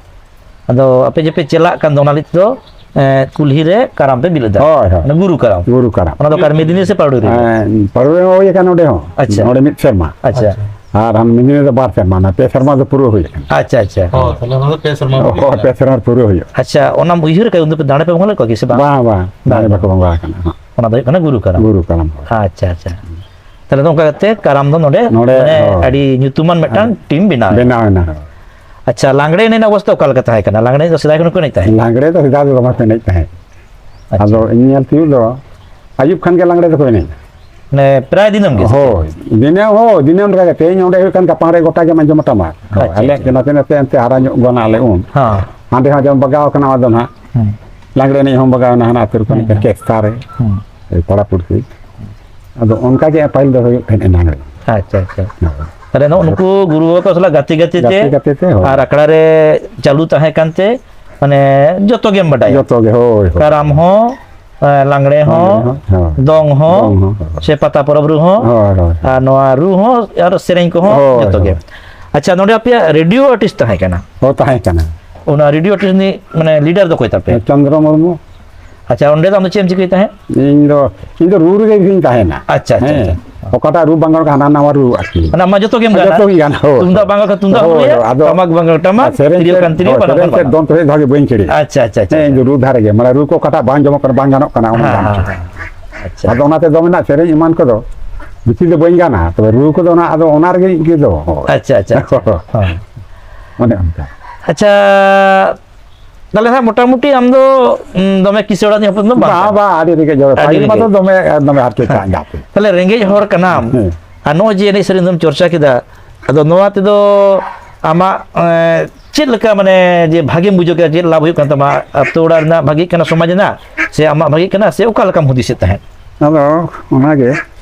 ᱟᱫᱚ ᱟᱯᱮ ᱡᱮᱯᱮ ᱪᱟᱞᱟᱜ ᱠᱟᱱ ᱫᱚ, ᱚᱱᱟ ᱞᱟᱹᱜᱤᱫ ᱫᱚ, ᱮᱸ, ᱠᱩᱞᱦᱤ ᱨᱮ ᱠᱟᱨᱟᱢ ᱯᱮ ᱵᱤᱫ ᱞᱮᱫᱟ? ᱦᱳᱭ, ᱦᱳᱭ᱾ ᱚᱱᱟ ᱜᱩᱨᱩ ᱠᱟᱨᱟᱢ? ᱜᱩᱨᱩ ᱠᱟᱨᱟᱢ᱾ ᱚᱱᱟ ᱫᱚ ᱚᱠᱟᱨᱮ, ᱢᱮᱫᱤᱱᱤ ᱥᱮ ᱯᱟᱲᱩᱭ ᱨᱮ? ᱮᱸ, ᱯᱟᱲᱩᱭ ᱨᱮ ᱦᱩᱭ ᱟᱠᱟᱱ ᱚᱸᱰᱮ ᱦᱚᱸ᱾ ᱟᱪᱪᱷᱟ᱾ ᱚᱸᱰᱮ ᱢᱤᱫ ᱥᱮᱨᱢᱟ᱾ ᱟᱪᱪᱷᱟ᱾ ᱟᱪᱪᱷᱟ᱾ ᱟᱨ ᱦᱟᱱ ᱢᱮᱫᱤᱱᱤ ᱨᱮ ᱵᱟᱨ ᱥᱮᱨᱢᱟ, ᱚᱱᱟ ᱯᱮ ᱥᱮᱨᱢᱟ ᱫᱚ ᱯᱩᱨᱟᱹ ᱦᱩᱭ ᱟᱠᱟᱱᱟ᱾ ᱟᱪᱪᱷᱟ, ᱟᱪᱪᱷᱟ᱾ ᱚ, ᱛᱟᱦᱞᱮ ᱚᱱᱟ ᱫᱚ ᱯᱮ ᱥᱮᱨᱢᱟ ᱦᱩᱭ ᱚ, ᱟᱠᱟᱱᱟ᱾ ᱯᱮ ᱥᱮᱨᱢᱟ ᱯᱩᱨᱟᱹ ᱦᱩᱭᱩᱜᱼᱟ᱾ ᱟᱪᱪᱷᱟ, ᱚᱱᱟᱢ ᱩᱭᱦᱟᱹᱨ ᱟᱠᱟᱫᱟ, ᱩᱱ ᱫᱚᱯᱮ ᱫᱟᱲᱮ ᱯᱮ ᱵᱚᱸᱜᱟ ᱞᱮᱫ ᱠᱚᱣᱟ ᱠᱤ ᱥᱮ ᱵᱟᱝ? ᱵᱟᱝ, ᱵᱟᱝ, ᱵᱟᱝ᱾ ᱫᱟᱲᱮ ᱵᱟᱠᱚ ᱵᱚᱸᱜᱟ ᱟᱠᱟᱱᱟ ᱦᱟᱸᱜ᱾ ᱚᱱᱟ ᱫᱚ ᱦᱩᱭᱩᱜ ᱠᱟᱱᱟ ᱜᱩᱨᱩ ᱠᱟᱨᱟᱢ᱾ ᱜᱩᱨᱩ ᱠᱟᱨᱟᱢ᱾ ᱟᱪᱪᱷᱟ, ᱟᱪᱪᱷᱟ᱾ ᱛᱟᱦᱞᱮ ᱫᱚ ᱚᱱᱠᱟ ᱠᱟᱛᱮ ᱠᱟᱨᱟᱢ ᱫᱚ ᱱᱚᱰᱮ, ᱱᱚᱰᱮ, ᱢᱟᱱᱮ, ᱦᱳᱭ᱾ ᱟᱹᱰᱤ ᱧᱩᱛᱩᱢᱟᱱ ᱢᱤᱫᱴᱟᱝ ᱟᱹᱰᱤ ᱴᱤᱢ ᱵᱮᱱᱟᱣ ᱮᱱᱟ᱾ ᱵᱮᱱᱟᱣ ᱮᱱᱟ, ᱦᱳᱭ᱾ ᱟᱪᱪᱷᱟ, ᱞᱟᱜᱽᱲᱮ ᱮᱱᱮᱡ ᱨᱮᱱᱟᱜ ᱚᱵᱚᱥᱛᱟ ᱚᱠᱟ ᱞᱮᱠᱟ ᱛᱟᱦᱮᱸ ᱠᱟᱱᱟ? ᱞᱟᱜᱽᱲᱮ ᱮᱱᱮᱡ ᱫᱚ ᱥᱮᱫᱟᱭ ᱠᱷᱚᱱ ᱠᱚ ᱮᱱᱮᱡ ᱛᱟᱦᱮᱸᱫ? ᱞᱟᱜᱽᱲᱮ ᱫᱚ ᱥᱮᱫᱟᱭ ᱫᱚ ᱫᱚᱢᱮ ᱠᱚ ᱮᱱᱮᱡ ᱛᱟᱦᱮᱸᱫ᱾ ᱟᱪᱪᱷᱟ᱾ ᱟᱫᱚ ᱤᱧ ᱧᱮᱞ ᱛᱤᱭᱳᱜ ᱫᱚ ᱟᱹᱭᱩᱵ ᱠᱷᱟᱱ ᱜᱮ ᱞᱟᱜᱽᱲᱮ ᱫᱚᱠᱚ ᱮᱱᱮᱡᱼᱟ᱾ ᱢᱟᱱᱮ ᱯᱨᱟᱭ ᱫᱤᱱᱟᱹᱢ ᱜᱮ ᱥᱮ ᱪᱮᱫ? ᱦᱳᱭ, ᱫᱤᱱᱟᱹᱢ, ᱦᱳᱭ, ᱫᱤᱱᱟᱹᱢ ᱞᱮᱠᱟ ᱜᱮ᱾ ᱛᱮᱦᱮᱧ ᱚᱸᱰᱮ ᱦᱩᱭᱩᱜ ᱠᱟᱱ, ᱜᱟᱯᱟ ᱚᱸᱰᱮ, ᱜᱚᱴᱟ ᱜᱮᱢ ᱟᱸᱡᱚᱢᱟ ᱴᱟᱢᱟᱠ᱾ ᱦᱳᱭ, ᱟᱪᱪᱷᱟ, ᱟᱞᱮ ᱟᱪᱪᱷᱟ᱾ ᱱᱟᱥᱮ ᱱᱟᱥᱮ ᱮᱱᱛᱮ ᱦᱟᱨᱟ ᱧᱚᱜ ᱜᱚᱫ ᱱᱟᱞᱮ ᱩᱱ᱾ ᱦᱮᱸ᱾ ᱦᱟᱸᱰᱮ ᱦᱚᱸ ᱟᱸᱡᱚᱢ ᱵᱟᱜᱟᱣ ᱠᱟᱱᱟ ᱟᱫᱚ ᱱᱟᱦᱟᱜ᱾ ᱦᱮᱸ᱾ ᱞᱟᱜᱽᱲᱮ ᱮᱱᱮᱡ ᱦᱚᱸ ᱵᱟᱜᱟᱣ ᱮᱱᱟ ᱦᱟᱱᱟ ᱟᱹᱛᱩ ᱨᱮᱠᱚ ᱮᱱᱮᱡ ᱠᱟᱱ ᱦᱮᱸ᱾ ᱠᱮᱥᱴᱟ ᱨᱮ᱾ ᱦᱮᱸ᱾ ᱮᱭ ᱯᱟᱲᱟ ᱯᱩᱲᱥᱤ᱾ ᱟᱫᱚ ᱚᱱᱠᱟ ᱜᱮ ᱯᱟᱹᱦᱤᱞ ᱫᱚ ᱦᱩᱭᱩᱜ ᱛᱟᱦᱮᱸᱫ ᱮᱱᱟᱝ ᱨᱮ᱾ ᱟᱪᱪᱷᱟ, ᱟᱪᱪᱷᱟ᱾ ᱦᱳᱭ᱾ ᱛᱟᱦᱞᱮ ᱱᱚᱜᱼᱚ ᱱᱩᱠᱩ ᱜᱩᱨᱩ ᱵᱟᱵᱟ ᱠᱚ ᱥᱟᱞᱟᱜ ᱜᱟᱛᱮ ᱜᱟᱛᱮ ᱛᱮ ᱜᱟᱛᱮ ᱜᱟᱛᱮ ᱛᱮ, ᱦᱳᱭ᱾ ᱟᱨ ᱟᱠᱷᱲᱟ ᱨᱮ ᱪᱟᱹᱞᱩ ᱛᱟᱦᱮᱸ ᱠᱟᱱᱛᱮ, ᱢᱟᱱᱮ, ᱡᱚᱛᱚ ᱜᱮᱢ ᱵᱟᱰᱟᱭᱟ᱾ ᱡᱚᱛᱚ ᱜᱮ, ᱦᱳᱭ, ᱦᱳᱭ᱾ ᱠᱟᱨᱟᱢ ᱦᱚᱸ, ᱮ, ᱞᱟᱜᱽᱲᱮ ᱦᱚᱸ, ᱞᱟᱜᱽᱲᱮ ᱦᱚᱸ, ᱦᱳᱭ᱾ ᱫᱚᱝ ᱦᱚᱸ, ᱫᱚᱝ ᱦᱚᱸ, ᱦᱳᱭ᱾ ᱥᱮ ᱯᱟᱛᱟ ᱯᱚᱨᱚᱵᱽ ᱨᱩ ᱦᱚᱸ, ᱦᱳᱭ, ᱦᱳᱭ᱾ ᱟᱨ ᱱᱚᱣᱟ ᱨᱩ ᱦᱚᱸ ᱟᱨ ᱥᱮᱨᱮᱧ ᱠᱚᱦᱚᱸ ᱦᱳᱭ, ᱡᱚᱛᱚ ᱜᱮ᱾ ᱦᱳᱭ᱾ ᱟᱪᱪᱷᱟ, ᱱᱚᱰᱮ ᱟᱯᱮᱭᱟᱜ ᱨᱮᱰᱤᱭᱳ ᱟᱨᱴᱤᱥᱴ ᱛᱟᱦᱮᱸ ᱠᱟᱱᱟ? ᱦᱳᱭ, ᱛᱟᱦᱮᱸ ᱠᱟᱱᱟ᱾ ᱚᱱᱟ ᱨᱮᱰᱤᱭᱳ ᱟᱨᱴᱤᱥᱴ ᱨᱤᱱᱤᱡ, ᱢᱟᱱᱮ, ᱞᱤᱰᱟᱨ ᱫᱚ ᱚᱠᱚᱭ ᱛᱟᱯᱮ? ᱪᱚᱱᱫᱨᱚ ᱢᱩᱨᱢᱩ᱾ ᱟᱪᱪᱷᱟ, ᱚᱸᱰᱮ ᱫᱚ ᱟᱢ ᱫᱚ ᱪᱮᱫ ᱮᱢ ᱪᱤᱠᱟᱹᱭ ᱛᱟᱦᱮᱸᱫ? ᱤᱧ ᱫᱚ, ᱤᱧ ᱫᱚ ᱨᱩ ᱨᱮᱜᱮ ᱤᱧ ᱛᱟᱦᱮᱱᱟ᱾ ᱟᱪᱪᱷᱟ, ᱟᱪᱪᱷᱟ, ᱦᱮᱸ᱾ ᱟᱪᱪᱷᱟ᱾ ᱚᱠᱟᱴᱟᱜ ᱨᱩ ᱵᱟᱝ ᱜᱟᱱᱚᱜ ᱠᱟᱱᱟ, ᱦᱟᱱᱟ ᱱᱟᱣᱟ ᱨᱩ ᱟᱨᱠᱤ᱾ ᱢᱟᱱᱮ ᱟᱢ ᱢᱟ ᱡᱚᱛᱚ ᱜᱮᱢ ᱜᱟᱱᱟ? ᱡᱚᱛᱚ ᱜᱮ ᱜᱟᱱᱟ, ᱦᱳᱭ᱾ ᱛᱩᱢᱫᱟᱜ ᱵᱟᱝ ᱜᱟᱱᱚᱜ ᱠᱷᱟᱱ ᱛᱩᱢᱫᱟᱜ ᱦᱳᱭ, ᱦᱚᱸᱢ ᱨᱩᱭᱟ, ᱦᱳᱭ, ᱟᱫᱚ ᱴᱟᱢᱟᱠ ᱵᱟᱝ ᱜᱟᱱᱚᱜ ᱠᱷᱟᱱ ᱴᱟᱢᱟᱠ, ᱟᱨ ᱥᱮᱨᱮᱧ ᱛᱤᱨᱭᱳ ᱛᱮᱫ, ᱠᱷᱟᱱ ᱛᱤᱨᱭᱳ, ᱦᱳᱭ, ᱵᱟᱱᱟᱢ ᱥᱮᱨᱮᱧ ᱠᱷᱟᱱ ᱛᱮᱫ ᱵᱟᱱᱟᱢ᱾ ᱫᱚᱱ ᱛᱮᱫ ᱫᱷᱟᱣ ᱜᱮ ᱵᱟᱹᱧ ᱠᱷᱮᱲᱮᱜᱼᱟ᱾ ᱟᱪᱪᱷᱟ, ᱟᱪᱪᱷᱟ, ᱟᱪᱪᱷᱟ, ᱦᱮᱸ, ᱟᱪᱪᱷᱟ᱾ ᱤᱧ ᱫᱚ ᱨᱩ ᱫᱷᱟᱨᱮ ᱜᱮ, ᱢᱟᱱᱮ ᱨᱩ ᱠᱚ ᱚᱠᱟᱴᱟᱜ ᱵᱟᱝ ᱡᱚᱢᱚᱜ ᱠᱟᱱᱟ, ᱵᱟᱝ ᱜᱟᱱᱚᱜ ᱠᱟᱱᱟ, ᱚᱱᱟ ᱦᱮᱸ, ᱵᱟᱝ ᱦᱮᱸ, ᱠᱷᱮᱲᱮᱜᱼᱟ᱾ ᱦᱮᱸ᱾ ᱟᱪᱪᱷᱟ᱾ ᱟᱫᱚ ᱚᱱᱟᱛᱮ ᱫᱚ ᱢᱮᱱᱟᱜ ᱥᱮᱨᱮᱧ ᱮᱢᱟᱱ ᱠᱚᱫᱚ ᱵᱮᱥᱤ ᱫᱚ ᱵᱟᱹᱧ ᱜᱟᱱᱟ, ᱛᱚᱵᱮ ᱨᱩ ᱠᱚᱫᱚ ᱚᱱᱟ, ᱟᱫᱚ ᱚᱱᱟ ᱨᱮᱜᱮ ᱤᱧ ᱫᱚ᱾ ᱟᱪᱪᱷᱟ, ᱟᱪᱪᱷᱟ, ᱟᱪᱪᱷᱟ᱾ ᱦᱮᱸ᱾ ᱚᱱᱮ ᱚᱱᱠᱟ᱾ ᱟᱪᱪᱷᱟ, ᱛᱟᱦᱞᱮ ᱦᱟᱸᱜ ᱢᱚᱴᱟᱢᱩᱴᱤ ᱟᱢ ᱫᱚ, ᱩᱸ, ᱫᱚᱢᱮ ᱠᱤᱥᱟᱹᱬ ᱚᱲᱟᱜ ᱨᱤᱱᱤᱡ ᱦᱚᱯᱚᱱ ᱫᱚᱢ ᱵᱟᱝ ᱵᱟᱝ, ᱠᱟᱱᱟ? ᱵᱟᱝ, ᱟᱹᱰᱤ ᱨᱮᱸᱜᱮᱡ ᱚᱲᱟᱜ᱾ ᱟᱹᱰᱤ ᱯᱟᱹᱦᱤᱞ ᱢᱟᱛᱚ ᱨᱮᱸᱜᱮᱡ᱾ ᱫᱚᱢᱮ, ᱫᱚᱢᱮ ᱦᱟᱨᱠᱮᱛ ᱦᱮᱸ᱾ ᱛᱟᱦᱮᱸ ᱠᱟᱱ ᱛᱟᱦᱮᱸ᱾ ᱛᱟᱦᱞᱮ ᱨᱮᱸᱜᱮᱡ ᱦᱚᱲ ᱠᱟᱱᱟᱢ᱾ ᱦᱮᱸ᱾ ᱟᱨ ᱱᱚᱜᱼᱚᱭ ᱡᱮ ᱮᱱᱮᱡ ᱥᱮᱨᱮᱧ ᱫᱚᱢ ᱪᱚᱨᱪᱟ ᱠᱮᱫᱟ, ᱟᱫᱚ ᱱᱚᱣᱟ ᱛᱮᱫᱚ ᱟᱢᱟᱜ, ᱮᱸ, ᱪᱮᱫ ᱞᱮᱠᱟ, ᱢᱟᱱᱮ, ᱡᱮ ᱵᱷᱟᱜᱮᱢ ᱵᱩᱡᱷᱟᱹᱣ ᱠᱮᱫᱟ, ᱪᱮᱫ ᱞᱟᱵᱷ ᱦᱩᱭᱩᱜ ᱠᱟᱱ ᱛᱟᱢᱟ? ᱟᱛᱳ ᱚᱲᱟᱜ ᱨᱮᱱᱟᱜ ᱵᱷᱟᱜᱮᱜ ᱠᱟᱱᱟ, ᱥᱚᱢᱟᱡᱽ ᱨᱮᱱᱟᱜ, ᱥᱮ ᱟᱢᱟᱜ ᱵᱷᱟᱜᱮᱜ ᱠᱟᱱᱟ, ᱥᱮ ᱚᱠᱟ ᱞᱮᱠᱟᱢ ᱦᱩᱫᱤᱥᱮᱫ ᱛᱟᱦᱮᱸᱫ? ᱟᱫᱚ ᱚᱱᱟᱜᱮ,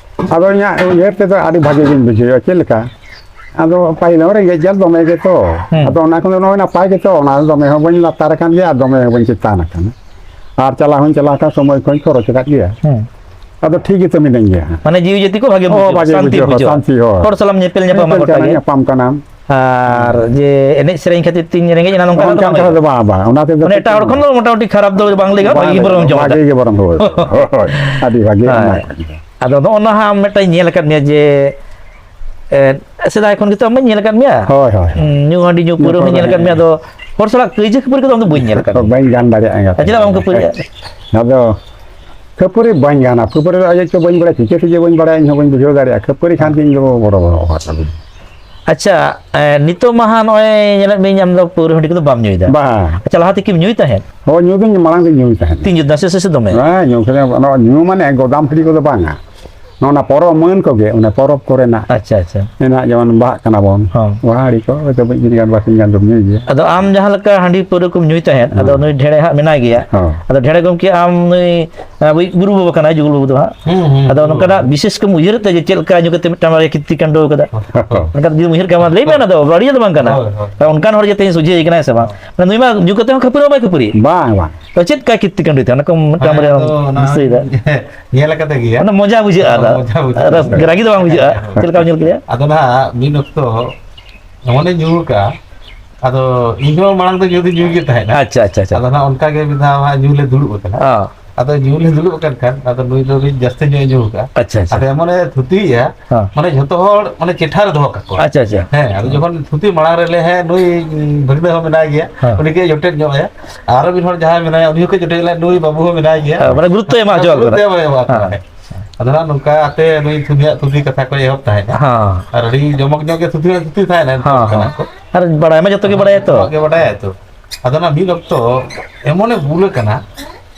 ᱟᱫᱚ ᱤᱧᱟᱹᱜ ᱩᱭᱦᱟᱹᱨ ᱛᱮᱫᱚ ᱟᱹᱰᱤ ᱵᱷᱟᱜᱮ ᱜᱤᱧ ᱵᱩᱡᱷᱟᱹᱣᱟ᱾ ᱪᱮᱫ ᱞᱮᱠᱟ? ᱟᱫᱚ ᱯᱟᱹᱦᱤᱞ ᱦᱚᱸ ᱨᱮᱸᱜᱮᱡ ᱜᱮᱭᱟ ᱫᱚᱢᱮ ᱜᱮᱛᱚ᱾ ᱦᱩᱸ᱾ ᱟᱫᱚ ᱚᱱᱟ ᱠᱷᱚᱱ ᱫᱚ ᱱᱚᱜᱼᱚᱭ ᱱᱟᱯᱟᱭ ᱜᱮᱛᱚ, ᱚᱱᱟ ᱫᱚᱢᱮ ᱦᱚᱸ ᱵᱟᱹᱧ ᱞᱟᱛᱟᱨ ᱟᱠᱟᱱ ᱜᱮᱭᱟ ᱟᱨ ᱫᱚᱢᱮ ᱦᱚᱸ ᱵᱟᱹᱧ ᱪᱮᱛᱟᱱ ᱟᱠᱟᱱᱟ᱾ ᱟᱨ ᱪᱟᱞᱟᱣ ᱦᱚᱸᱧ ᱪᱟᱞᱟᱣ ᱟᱠᱟᱱ, ᱥᱚᱢᱚᱭ ᱠᱚᱧ ᱠᱷᱚᱨᱚᱪ ᱟᱠᱟᱫ ᱜᱮᱭᱟ᱾ ᱦᱩᱸ᱾ ᱟᱫᱚ ᱴᱷᱤᱠ ᱜᱮᱛᱚ ᱢᱤᱱᱟᱹᱧ ᱜᱮᱭᱟ᱾ ᱢᱟᱱᱮ ᱡᱤᱣᱤ ᱡᱟᱹᱛᱤ ᱠᱚ ᱵᱷᱟᱜᱮᱢ ᱚ, ᱵᱩᱡᱷᱟᱹᱣᱟ, ᱵᱷᱟᱜᱮ ᱥᱟᱱᱛᱤᱢ ᱵᱩᱡᱷᱟᱹᱣᱟ, ᱵᱩᱡᱷᱟᱹᱣᱟ᱾ ᱥᱟᱱᱛᱤ, ᱦᱳᱭ᱾ ᱦᱚᱲ ᱥᱟᱞᱟᱜ ᱧᱮᱯᱮᱞ ᱧᱟᱯᱟᱢ ᱧᱮᱯᱮᱞ ᱜᱚᱴᱟ ᱠᱟᱱᱟ, ᱜᱮ᱾ ᱧᱟᱯᱟᱢ ᱠᱟᱱᱟᱢ᱾ ᱟᱨ ᱡᱮ ᱮᱱᱮᱡ ᱥᱮᱨᱮᱧ ᱠᱷᱟᱹᱛᱤᱨ ᱛᱤᱧ ᱨᱮᱸᱜᱮᱡ ᱮᱱᱟ, ᱱᱚᱝᱠᱟᱱᱟᱜ ᱫᱚ ᱚᱱᱠᱟᱱ ᱵᱟᱝ ᱠᱟᱛᱷᱟ ᱦᱩᱭᱩᱜᱼᱟ᱾ ᱫᱚ ᱵᱟᱝ, ᱵᱟᱝ᱾ ᱚᱱᱟ ᱛᱮᱫᱚ ᱢᱟᱱᱮ ᱪᱮᱫ ᱮᱴᱟᱜ ᱦᱚᱲ ᱦᱚᱸ ᱠᱷᱚᱱ ᱫᱚ ᱢᱚᱴᱟᱢᱩᱴᱤ ᱠᱷᱟᱨᱟᱯ ᱫᱚ ᱵᱟᱝ ᱞᱟᱹᱭ ᱜᱟᱱᱚᱜᱼᱟ, ᱵᱟᱝ, ᱵᱷᱟᱹᱜᱤ ᱜᱮ ᱵᱚᱨᱚᱝ ᱵᱷᱟᱹᱜᱤ ᱡᱚᱢᱟ᱾ ᱜᱮ ᱵᱚᱨᱚᱝ, ᱦᱳᱭ᱾ ᱦᱳᱭ, ᱦᱳᱭ᱾ ᱟᱹᱰᱤ ᱵᱷᱟᱹᱜᱤ, ᱦᱳᱭ᱾ ᱚᱱᱟ ᱠᱚ᱾ ᱟᱫᱚ ᱱᱚᱜᱼᱚ ᱱᱚᱣᱟ ᱦᱟᱸᱜ ᱟᱢ ᱢᱤᱫᱴᱟᱝ ᱧᱮᱞ ᱟᱠᱟᱫ ᱢᱮᱭᱟ ᱡᱮ, ᱮ, ᱥᱮᱫᱟᱭ ᱠᱷᱚᱱ ᱜᱮᱛᱚ ᱟᱢ ᱢᱟᱧ ᱧᱮᱞ ᱟᱠᱟᱫ ᱢᱮᱭᱟ᱾ ᱦᱳᱭ, ᱦᱳᱭ, ᱦᱳᱭ᱾ ᱦᱩᱸ, ᱧᱩ ᱦᱟᱺᱰᱤ ᱧᱩ ᱧᱩ ᱯᱟᱹᱣᱨᱟᱹ ᱦᱚᱸᱧ ᱯᱟᱹᱣᱨᱟᱹ, ᱧᱮᱞ ᱟᱠᱟᱫ ᱢᱮᱭᱟ᱾ ᱦᱮᱸ᱾ ᱟᱫᱚ ᱦᱚᱲ ᱥᱟᱞᱟᱜ ᱠᱟᱹᱭᱡᱟᱹ ᱠᱷᱟᱹᱯᱟᱹᱨᱤ ᱠᱚᱫᱚ ᱟᱢ ᱫᱚ ᱵᱟᱹᱧ ᱧᱮᱞ ᱟᱠᱟᱫ ᱢᱮᱭᱟ᱾ ᱵᱟᱹᱧ ᱜᱟᱱ ᱫᱟᱲᱮᱭᱟᱜᱼᱟ ᱮᱸᱜᱟᱛ᱾ ᱟᱨ ᱪᱮᱫᱟᱜ ᱵᱟᱢ ᱠᱷᱟᱹᱯᱟᱹᱨᱤᱜᱼᱟ? ᱟᱫᱚ ᱠᱷᱟᱹᱯᱟᱹᱨᱤ ᱵᱟᱹᱧ ᱜᱟᱱᱟ᱾ ᱠᱷᱟᱹᱯᱟᱹᱨᱤ ᱫᱚ ᱟᱡ ᱪᱮᱫ ᱵᱟᱹᱧ ᱵᱟᱲᱟᱭᱟ, ᱪᱤᱠᱟᱹ ᱛᱮ ᱡᱮ ᱵᱟᱹᱧ ᱵᱟᱲᱟᱭᱟ, ᱤᱧ ᱦᱚᱸ ᱵᱟᱹᱧ ᱵᱩᱡᱷᱟᱹᱣ ᱫᱟᱲᱮᱭᱟᱜᱼᱟ᱾ ᱠᱷᱟᱹᱯᱟᱹᱨᱤ ᱠᱷᱟᱱ ᱜᱮ ᱤᱧ ᱫᱚ ᱵᱚᱲᱚ ᱵᱚᱲᱚ ᱦᱚᱲ᱾ ᱟᱪᱪᱷᱟ, ᱮ, ᱱᱤᱛᱚᱜ ᱢᱟ ᱦᱟᱸᱜ ᱱᱚᱜᱼᱚᱭ ᱧᱮᱞᱮᱫ ᱢᱤᱭᱟᱹᱧ, ᱟᱢ ᱫᱚ ᱯᱟᱹᱣᱨᱟᱹ ᱦᱟᱺᱰᱤ ᱠᱚᱫᱚ ᱵᱟᱢ ᱧᱩᱭᱮᱫᱟ᱾ ᱵᱟᱝ᱾ ᱟᱪᱪᱷᱟ, ᱞᱟᱦᱟ ᱛᱮ ᱠᱤᱢ ᱧᱩᱭ ᱛᱟᱦᱮᱸᱫ? ᱦᱳᱭ, ᱧᱩ ᱫᱚᱧ ᱢᱟᱲᱟᱝ ᱫᱚᱧ ᱧᱩᱭ ᱛᱟᱦᱮᱸᱫ᱾ ᱛᱤᱧ ᱧᱩ, ᱱᱟᱥᱮ ᱥᱮ ᱫᱚᱢᱮ? ᱦᱮᱸ, ᱧᱩ ᱠᱟᱛᱮ, ᱚᱱᱟ ᱧᱩ ᱢᱟᱱᱮ ᱜᱚᱫᱟᱢ ᱦᱟᱺᱰᱤ ᱠᱚᱫᱚ ᱵᱟᱝᱟ᱾ ᱱᱚᱜᱼᱚ ᱱᱟ ᱯᱚᱨᱚᱵᱽ ᱢᱟᱹᱱ ᱠᱚᱜᱮ, ᱚᱱᱟ ᱯᱚᱨᱚᱵᱽ ᱠᱚᱨᱮᱱᱟᱜ ᱟᱪᱪᱷᱟ, ᱟᱪᱪᱷᱟ᱾ ᱢᱮᱱᱟᱜ, ᱡᱮᱢᱚᱱ ᱵᱟᱦᱟᱜ ᱠᱟᱱᱟ ᱵᱚᱱ, ᱦᱚᱸ᱾ ᱵᱟᱦᱟ ᱦᱟᱺᱰᱤ ᱠᱚ ᱦᱚᱭᱛᱳ ᱢᱤᱫ ᱫᱤᱱ ᱜᱟᱱ, ᱵᱟᱨ ᱥᱤᱧ ᱜᱟᱱ ᱫᱚᱢ ᱧᱩᱭ ᱜᱮᱭᱟ᱾ ᱟᱫᱚ ᱟᱢ ᱡᱟᱦᱟᱸ ᱞᱮᱠᱟ ᱦᱟᱺᱰᱤ ᱯᱟᱹᱣᱨᱟᱹ ᱠᱚᱢ ᱧᱩᱭ ᱛᱟᱦᱮᱸᱫ, ᱟᱫᱚ ᱦᱮᱸ᱾ ᱱᱩᱭ ᱰᱷᱮᱲᱮ ᱦᱟᱸᱜ ᱢᱮᱱᱟᱭ ᱜᱮᱭᱟ᱾ ᱦᱚᱸ᱾ ᱟᱫᱚ ᱰᱷᱮᱲᱮ ᱜᱚᱢᱠᱮ, ᱟᱢ ᱱᱩᱭ, ᱟᱵᱚᱭᱤᱡ ᱜᱩᱨᱩ ᱵᱟᱵᱟ ᱠᱟᱱᱟᱭ, ᱡᱩᱜᱩᱞ ᱵᱟᱹᱵᱩ ᱫᱚ ᱦᱟᱸᱜ᱾ ᱦᱩᱸ, ᱦᱩᱸ, ᱟᱫᱚ ᱦᱩᱸ᱾ ᱱᱚᱝᱠᱟᱱᱟᱜ ᱵᱤᱥᱮᱥ ᱠᱚᱢ ᱩᱭᱦᱟᱹᱨᱮᱫ ᱛᱟᱭᱟ ᱡᱮ ᱪᱮᱫ ᱞᱮᱠᱟ ᱧᱩ ᱠᱟᱛᱮ ᱢᱤᱫᱴᱟᱝ ᱵᱟᱨᱭᱟ ᱠᱤᱨᱛᱤ ᱠᱟᱱᱰᱚ ᱠᱟᱫᱟ? ᱦᱚᱸ᱾ ᱚᱱᱠᱟ ᱡᱩᱫᱤᱢ ᱩᱭᱦᱟᱹᱨ ᱠᱷᱟᱱ ᱢᱟ ᱞᱟᱹᱭ ᱢᱮ, ᱚᱱᱟ ᱫᱚ ᱵᱟᱹᱲᱤᱡ ᱫᱚ ᱵᱟᱝ ᱠᱟᱱᱟ᱾ ᱦᱳᱭ, ᱦᱳᱭ᱾ ᱚᱱᱠᱟᱱ ᱦᱚᱲ ᱡᱟᱛᱮᱧ ᱥᱚᱡᱷᱮᱭᱮ ᱠᱟᱱᱟ, ᱦᱮᱸ ᱥᱮ ᱵᱟᱝ? ᱦᱳᱭ᱾ ᱢᱟᱱᱮ ᱱᱩᱭ ᱢᱟ ᱧᱩ ᱠᱟᱛᱮ ᱦᱚᱸ ᱠᱷᱟᱹᱯᱟᱹᱨᱤ ᱦᱚᱸ ᱵᱟᱭ ᱠᱷᱟᱹᱯᱟᱹᱨᱤ᱾ ᱵᱟᱝ, ᱵᱟᱝ᱾ ᱛᱚ ᱪᱮᱫ ᱞᱮᱠᱟ ᱠᱤᱨᱛᱤ ᱠᱟᱱᱰᱚᱭ ᱛᱟᱦᱮᱸ, ᱚᱱᱟ ᱠᱚ ᱢᱤᱫᱴᱟᱝ ᱦᱮᱸ, ᱵᱟᱨᱭᱟ ᱟᱫᱚ ᱚᱱᱟ ᱫᱤᱥᱟᱹᱭᱮᱫᱟ? ᱧᱮᱞ ᱟᱠᱟᱫᱮ ᱜᱮᱭᱟ᱾ ᱚᱱᱟ ᱢᱚᱡᱟ ᱵᱩᱡᱷᱟᱹᱜᱼᱟ, ᱦᱮᱸ, ᱟᱫᱚ ᱢᱚᱡᱟ ᱵᱩᱡᱷᱟᱹᱜᱼᱟ᱾ ᱨᱟᱹᱥ-, ᱨᱟᱹᱜᱤ ᱫᱚ ᱵᱟᱝ ᱵᱩᱡᱷᱟᱹᱜᱼᱟ᱾ ᱦᱮᱸ᱾ ᱪᱮᱫ ᱞᱮᱠᱟᱢ ᱧᱮᱞ ᱠᱮᱫᱮᱭᱟ? ᱟᱫᱚ ᱱᱟᱦᱟᱜ ᱢᱤᱫ ᱚᱠᱛᱚ ᱮᱢᱚᱱᱮ ᱧᱩ ᱟᱠᱟᱫᱼᱟ, ᱟᱫᱚ ᱤᱧ ᱦᱚᱸ ᱢᱟᱲᱟᱝ ᱫᱚ ᱧᱩ ᱫᱚ ᱧᱩ ᱜᱮ ᱛᱟᱦᱮᱸᱱᱟ᱾ ᱟᱪᱪᱷᱟ, ᱟᱪᱪᱷᱟ, ᱟᱪᱪᱷᱟ᱾ ᱟᱫᱚ ᱱᱟᱦᱟᱜ ᱚᱱᱠᱟ ᱜᱮ ᱢᱤᱫ ᱫᱷᱟᱣ ᱦᱟᱸᱜ ᱧᱩ ᱞᱮ ᱫᱩᱲᱩᱵ ᱟᱠᱟᱱᱟ᱾ ᱦᱚᱸ᱾ ᱟᱫᱚ ᱧᱩ ᱞᱮ ᱫᱩᱲᱩᱵ ᱟᱠᱟᱱ ᱠᱷᱟᱱ, ᱟᱫᱚ ᱱᱩᱭ ᱫᱚ ᱟᱹᱰᱤ ᱡᱟᱹᱥᱛᱤ ᱧᱚᱜ ᱮ ᱧᱩ ᱟᱠᱟᱫᱼᱟ᱾ ᱟᱪᱪᱷᱟ, ᱟᱪᱪᱷᱟ᱾ ᱟᱫᱚ ᱮᱢᱚᱱᱮ ᱛᱷᱩᱛᱤᱭᱮᱫᱼᱟ, ᱦᱚᱸ᱾ ᱢᱟᱱᱮ ᱡᱷᱚᱛᱚ ᱦᱚᱲ ᱢᱟᱱᱮ ᱪᱮᱴᱷᱟ ᱨᱮ ᱫᱚᱦᱚ ᱠᱟᱠᱚᱣᱟ᱾ ᱟᱪᱪᱷᱟ, ᱟᱪᱪᱷᱟ᱾ ᱦᱮᱸ, ᱟᱫᱚ ᱡᱚᱠᱷᱚᱱ ᱛᱷᱩᱛᱤ ᱢᱟᱲᱟᱝ ᱨᱮ ᱞᱟᱹᱭ, "ᱦᱮᱸ, ᱱᱩᱭ ᱵᱷᱟᱹᱜᱽᱱᱟᱹ ᱦᱚᱸ ᱢᱮᱱᱟᱭ ᱜᱮᱭᱟ", ᱦᱮᱸ᱾ ᱩᱱᱤ ᱠᱟᱹᱡ ᱡᱚᱴᱮᱫ ᱧᱚᱜ ᱟᱭᱟ᱾ ᱟᱨᱚ ᱢᱤᱫ ᱦᱚᱲ ᱡᱟᱦᱟᱸᱭ ᱢᱮᱱᱟᱭᱟ, ᱩᱱᱤ ᱦᱚᱸ ᱠᱟᱹᱡ ᱡᱚᱴᱮᱫ ᱞᱟᱭ, "ᱱᱩᱭ ᱵᱟᱹᱵᱩ ᱦᱚᱸ ᱢᱮᱱᱟᱭ ᱜᱮᱭᱟ", ᱦᱮᱸ, ᱢᱟᱱᱮ ᱜᱩᱨᱩᱛᱛᱚ ᱮᱢᱟ ᱦᱚᱪᱚ ᱟᱠᱚ ᱜᱩᱨᱩᱛᱛᱚ ᱠᱟᱱᱟ᱾ ᱮᱢᱟ ᱟᱠᱚ ᱠᱟᱱᱟ᱾ ᱦᱮᱸ᱾ ᱟᱫᱚ ᱱᱟᱜ ᱱᱚᱝᱠᱟ ᱛᱮ ᱱᱩᱭ ᱛᱷᱩᱛᱤᱭᱟᱜ ᱛᱷᱩᱛᱤ ᱠᱟᱛᱷᱟ ᱠᱚ ᱮᱦᱚᱵ ᱛᱟᱦᱮᱸᱫ᱾ ᱦᱮᱸ᱾ ᱟᱨ ᱟᱹᱰᱤ ᱡᱚᱢᱚᱠ ᱧᱚᱜ ᱜᱮ ᱛᱷᱩᱛᱤ ᱢᱟ ᱛᱷᱩᱛᱤ ᱛᱟᱦᱮᱸᱫ, ᱦᱮᱸ, ᱠᱟᱱᱟ ᱦᱮᱸ᱾ ᱠᱚ᱾ ᱟᱨ ᱵᱟᱲᱟᱭ ᱢᱟ ᱡᱚᱛᱚ ᱜᱮ ᱵᱟᱲᱟᱭᱟ ᱛᱚ᱾ ᱡᱚᱛᱚ ᱜᱮ ᱵᱟᱲᱟᱭᱟ ᱛᱚ᱾ ᱟᱫᱚ ᱱᱟᱜ ᱢᱤᱫ ᱚᱠᱛᱚ ᱮᱢᱚᱱᱮ ᱵᱩᱞ ᱟᱠᱟᱱᱟ,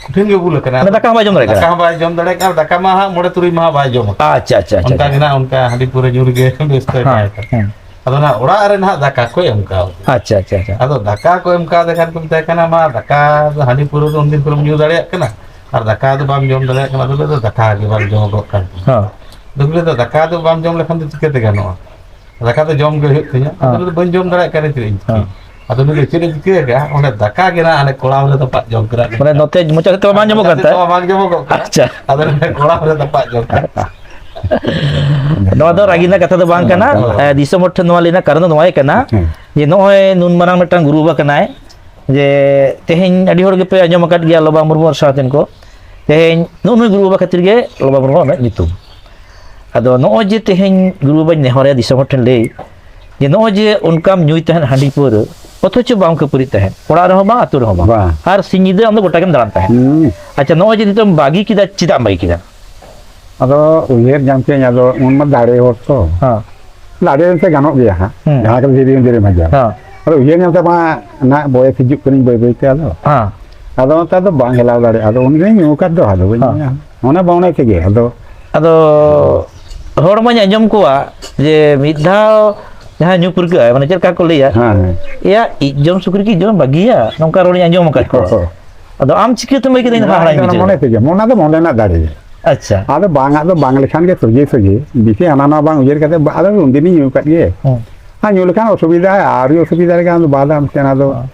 ᱠᱚᱴᱷᱤᱱ ᱜᱮ ᱵᱩᱞ ᱟᱠᱟᱱᱟ᱾ ᱢᱟᱱᱮ ᱫᱟᱠᱟ ᱦᱚᱸ ᱵᱟᱭ ᱡᱚᱢ ᱫᱟᱲᱮ ᱫᱟᱠᱟ ᱠᱟᱱᱟ? ᱦᱚᱸ ᱵᱟᱭ ᱡᱚᱢ ᱫᱟᱲᱮ ᱠᱟᱱᱟ, ᱫᱟᱠᱟ ᱢᱟ ᱦᱟᱸᱜ ᱢᱚᱬᱮ ᱛᱩᱨᱩᱭ ᱢᱟᱦᱟ ᱵᱟᱭ ᱡᱚᱢ ᱟᱠᱟᱫᱟ᱾ ᱟᱪᱪᱷᱟ, ᱟᱪᱪᱷᱟ, ᱟᱪᱪᱷᱟ, ᱚᱱᱠᱟ ᱟᱪᱪᱷᱟ᱾ ᱜᱮ ᱱᱟᱜ ᱚᱱᱠᱟ ᱦᱟᱺᱰᱤ ᱯᱟᱹᱣᱨᱟᱹ ᱧᱩ ᱨᱮᱜᱮ ᱵᱮᱥᱛᱚᱭ ᱦᱮᱸ, ᱛᱟᱦᱮᱸ ᱠᱟᱱᱟ᱾ ᱦᱮᱸ᱾ ᱟᱫᱚ ᱱᱟᱜ ᱚᱲᱟᱜ ᱨᱮ ᱱᱟᱜ ᱫᱟᱠᱟ ᱠᱚ ᱮᱢ ᱠᱟᱣᱫᱮᱭᱟ᱾ ᱟᱪᱪᱷᱟ, ᱟᱪᱪᱷᱟ, ᱟᱪᱪᱷᱟ᱾ ᱟᱫᱚ ᱫᱟᱠᱟ ᱠᱚ ᱮᱢ ᱠᱟᱣᱫᱮ ᱠᱷᱟᱱ ᱠᱚ ᱢᱮᱛᱟᱭ ᱠᱟᱱᱟ, "ᱢᱟ ᱫᱟᱠᱟ ᱫᱚ ᱦᱟᱺᱰᱤ ᱯᱟᱹᱣᱨᱟᱹ ᱫᱚ ᱩᱱᱫᱤᱱ ᱠᱷᱚᱱᱮᱢ ᱧᱩ ᱫᱟᱲᱮᱭᱟᱜ ᱠᱟᱱᱟ, ᱟᱨ ᱫᱟᱠᱟ ᱫᱚ ᱵᱟᱢ ᱡᱚᱢ ᱫᱟᱲᱮᱭᱟᱜ ᱠᱟᱱᱟ", ᱟᱫᱚ ᱞᱟᱹᱭ ᱫᱟ, "ᱫᱟᱠᱟ ᱜᱮ ᱵᱟᱝ ᱡᱚᱢᱚᱜᱚᱜ ᱠᱟᱱ ᱛᱤᱧᱟ᱾" ᱦᱮᱸ᱾ ᱟᱫᱚ ᱞᱟᱹᱭ ᱫᱟ, "ᱫᱟᱠᱟ ᱫᱚ ᱵᱟᱢ ᱡᱚᱢ ᱞᱮᱠᱷᱟᱱ ᱫᱚ ᱪᱤᱠᱟᱹᱛᱮ ᱜᱟᱱᱚᱜᱼᱟ? ᱫᱟᱠᱟ ᱫᱚ ᱡᱚᱢ ᱜᱮ ᱦᱩᱭᱩᱜ ᱛᱤᱧᱟ᱾" ᱟᱫᱚ ᱦᱮᱸ᱾ ᱞᱟᱹᱭ ᱫᱟ, "ᱵᱟᱹᱧ ᱡᱚᱢ ᱫᱟᱲᱮᱭᱟᱜ ᱠᱟᱱᱟ, ᱪᱮᱫ ᱤᱧ ᱪᱤᱠᱟᱹᱭᱟ?" ᱦᱮᱸ᱾ ᱟᱫᱚ ᱱᱩᱭ ᱫᱚ ᱪᱮᱫ ᱮ ᱪᱤᱠᱟᱹ ᱟᱠᱟᱫᱼᱟ? ᱚᱸᱰᱮ ᱫᱟᱠᱟ ᱜᱮ ᱱᱟᱜ ᱦᱟᱱᱮ ᱠᱚᱲᱟᱢ ᱨᱮ ᱛᱚᱯᱟᱜ ᱡᱚᱢ ᱠᱟᱱᱟ᱾ ᱢᱟᱱᱮ ᱱᱚᱛᱮ ᱢᱚᱪᱟ ᱥᱮᱫ ᱛᱚ ᱵᱟᱝ ᱧᱟᱢᱚᱜ ᱠᱟᱱ ᱢᱚᱪᱟ ᱥᱮᱫ ᱛᱟᱭ? ᱛᱚ ᱵᱟᱝ ᱧᱟᱢᱚᱜᱚᱜ ᱠᱟᱱᱟ᱾ ᱟᱪᱪᱷᱟ᱾ ᱟᱫᱚ ᱱᱚᱰᱮ ᱠᱚᱲᱟᱢ ᱨᱮ ᱛᱚᱯᱟᱜ ᱡᱚᱢ ᱠᱟᱱᱟ᱾ ᱱᱚᱣᱟ ᱫᱚ ᱨᱟᱹᱜᱤ ᱨᱮᱱᱟᱜ ᱠᱟᱛᱷᱟ ᱫᱚ ᱵᱟᱝ ᱠᱟᱱᱟ᱾ ᱦᱳᱭ᱾ ᱮ, ᱫᱤᱥᱚᱢ ᱦᱚᱲ ᱴᱷᱮᱱ ᱱᱚᱣᱟ ᱞᱟᱹᱭ ᱨᱮᱱᱟᱜ ᱠᱟᱨᱚᱱ ᱫᱚ ᱱᱚᱣᱟ ᱜᱮ ᱠᱟᱱᱟ ᱦᱮᱸ᱾ ᱡᱮ ᱱᱚᱜᱼᱚᱭ ᱱᱩᱱ ᱢᱟᱨᱟᱝ ᱢᱤᱫᱴᱟᱝ ᱜᱩᱨᱩ ᱵᱟᱵᱟ ᱠᱟᱱᱟᱭ, ᱡᱮ ᱛᱮᱦᱮᱧ ᱟᱹᱰᱤ ᱦᱚᱲ ᱜᱮᱯᱮ ᱟᱸᱡᱚᱢ ᱟᱠᱟᱫ ᱜᱮᱭᱟ ᱞᱚᱵᱟ ᱢᱩᱨᱢᱩ ᱟᱨ ᱥᱟᱶᱛᱮᱱ ᱠᱚ, ᱛᱮᱦᱮᱧ ᱱᱩᱜᱼᱩ ᱱᱩᱭ ᱜᱩᱨᱩ ᱵᱟᱵᱟ ᱠᱷᱟᱹᱛᱤᱨ ᱜᱮ ᱞᱚᱵᱟ ᱢᱩᱨᱢᱩ ᱩᱱᱟᱹᱜ ᱧᱩᱛᱩᱢ᱾ ᱟᱫᱚ ᱱᱚᱜᱼᱚᱭ ᱡᱮ ᱛᱮᱦᱮᱧ ᱜᱩᱨᱩ ᱵᱟᱵᱟᱧ ᱱᱮᱦᱚᱨᱟᱭᱟ ᱫᱤᱥᱚᱢ ᱦᱚᱲ ᱴᱷᱮᱱ ᱞᱟᱹᱭ, ᱡᱮ ᱱᱚᱜᱼᱚᱭ ᱡᱮ ᱚᱱᱠᱟᱢ ᱧᱩᱭ ᱛᱟᱦᱮᱸᱫ ᱦᱟᱺᱰᱤ ᱯᱟᱹᱣᱨᱟᱹ, ᱚᱛᱷᱚᱪᱚ ᱵᱟᱢ ᱠᱷᱟᱹᱯᱟᱹᱨᱤᱜ ᱛᱟᱦᱮᱸᱫ, ᱚᱲᱟᱜ ᱨᱮᱦᱚᱸ ᱵᱟᱝ, ᱟᱹᱛᱩ ᱨᱮᱦᱚᱸ ᱵᱟᱝ᱾ ᱵᱟᱝ᱾ ᱟᱨ ᱥᱤᱧ ᱧᱤᱫᱟᱹ ᱟᱢ ᱫᱚ ᱜᱚᱴᱟ ᱜᱮᱢ ᱫᱟᱬᱟᱱ ᱛᱟᱦᱮᱸᱫ᱾ ᱦᱩᱸ᱾ ᱟᱪᱪᱷᱟ, ᱱᱚᱜᱼᱚᱭ ᱡᱮ ᱱᱤᱛᱚᱜ ᱮᱢ ᱵᱟᱹᱜᱤ ᱠᱮᱫᱟ, ᱪᱮᱫᱟᱜ ᱮᱢ ᱵᱟᱹᱜᱤ ᱠᱮᱫᱟ? ᱟᱫᱚ ᱩᱭᱦᱟᱹᱨ ᱧᱟᱢ ᱠᱮᱫᱟᱹᱧ, ᱟᱫᱚ ᱩᱱ ᱢᱟ ᱫᱟᱲᱮ ᱦᱚᱲ ᱛᱚ᱾ ᱦᱮᱸ᱾ ᱫᱟᱲᱮ ᱞᱮᱱ ᱥᱮ ᱜᱟᱱᱚᱜ ᱜᱮᱭᱟ ᱦᱟᱸᱜ᱾ ᱦᱩᱸ᱾ ᱡᱟᱦᱟᱸ ᱠᱟᱛᱮ ᱫᱷᱤᱨᱮ ᱫᱷᱤᱨᱮ ᱵᱷᱟᱡᱟ᱾ ᱦᱮᱸ᱾ ᱟᱫᱚ ᱩᱭᱦᱟᱹᱨ ᱧᱟᱢ ᱛᱮ ᱢᱟ ᱱᱟᱜ ᱵᱚᱭᱮᱥ ᱦᱤᱡᱩᱜ ᱠᱟᱹᱱᱟᱹᱧ ᱵᱟᱹᱭ ᱵᱟᱹᱭ ᱛᱮ ᱟᱫᱚ᱾ ᱦᱮᱸ᱾ ᱟᱫᱚ ᱚᱱᱟᱛᱮ ᱟᱫᱚ ᱵᱟᱝ ᱦᱮᱞᱟᱣ ᱫᱟᱲᱮᱭᱟᱜᱼᱟ᱾ ᱟᱫᱚ ᱩᱱᱤ ᱫᱚᱧ ᱧᱩ ᱟᱠᱟᱫ ᱫᱚ, ᱟᱫᱚ ᱵᱟᱹᱧ ᱦᱮᱸ᱾ ᱧᱩᱭᱟ᱾ ᱢᱚᱱᱮ ᱵᱟᱝ ᱚᱱᱟ ᱛᱮᱜᱮ᱾ ᱟᱫᱚ ᱟᱫᱚ ᱦᱚᱲ ᱢᱟᱧ ᱟᱸᱡᱚᱢ ᱠᱚᱣᱟ ᱡᱮ ᱢᱤᱫ ᱫᱷᱟᱣ ᱡᱟᱦᱟᱸᱭ ᱧᱩ ᱯᱟᱹᱨᱠᱟᱹᱜᱼᱟᱭ, ᱢᱟᱱᱮ ᱪᱮᱫ ᱞᱮᱠᱟ ᱠᱚ ᱞᱟᱹᱭᱟ, ᱦᱮᱸ, ᱦᱮᱸ᱾ "ᱮᱭᱟ, ᱤᱡ ᱡᱚᱢ ᱥᱩᱠᱨᱤ ᱠᱤ ᱡᱚᱢ ᱵᱟᱹᱜᱤᱭᱟ?" ᱱᱚᱝᱠᱟ ᱨᱚᱲᱤᱧ ᱟᱸᱡᱚᱢ ᱟᱠᱟᱫ ᱠᱚᱣᱟ᱾ ᱦᱚᱸ᱾ ᱟᱫᱚ ᱟᱢ ᱪᱤᱠᱟᱹᱛᱮᱢ ᱞᱟᱹᱭ ᱠᱮᱫᱟ? ᱤᱧ ᱫᱚ ᱦᱟᱦᱟᱲᱟᱧ ᱚᱱᱟ ᱵᱩᱡᱷᱟᱹᱣ ᱢᱚᱱᱮ ᱮᱫᱟ᱾ ᱛᱮᱜᱮ, ᱚᱱᱟ ᱫᱚ ᱢᱚᱱᱮ ᱨᱮᱱᱟᱜ ᱫᱟᱲᱮ᱾ ᱟᱪᱪᱷᱟ᱾ ᱟᱫᱚ ᱵᱟᱝ ᱟᱜ ᱫᱚ ᱵᱟᱝ ᱞᱮᱠᱷᱟᱱ ᱜᱮ ᱥᱚᱡᱷᱮ ᱥᱚᱡᱷᱮ, ᱵᱮᱥᱤ ᱦᱟᱱᱟ ᱱᱟᱣᱟ ᱵᱟᱝ ᱩᱭᱦᱟᱹᱨ ᱠᱟᱛᱮ, ᱟᱫᱚ ᱩᱱᱫᱤᱱᱤᱧ ᱧᱩ ᱟᱠᱟᱫ ᱜᱮ᱾ ᱦᱩᱸ᱾ ᱟᱨ ᱧᱩ ᱞᱮᱠᱷᱟᱱ ᱚᱥᱩᱵᱤᱫᱷᱟ, ᱟᱹᱣᱨᱤ ᱚᱥᱩᱵᱤᱫᱷᱟ ᱨᱮᱜᱮ ᱟᱢ ᱫᱚ ᱵᱟᱫᱟᱢ ᱥᱮ ᱚᱱᱟ ᱫᱚ ᱦᱚᱸ᱾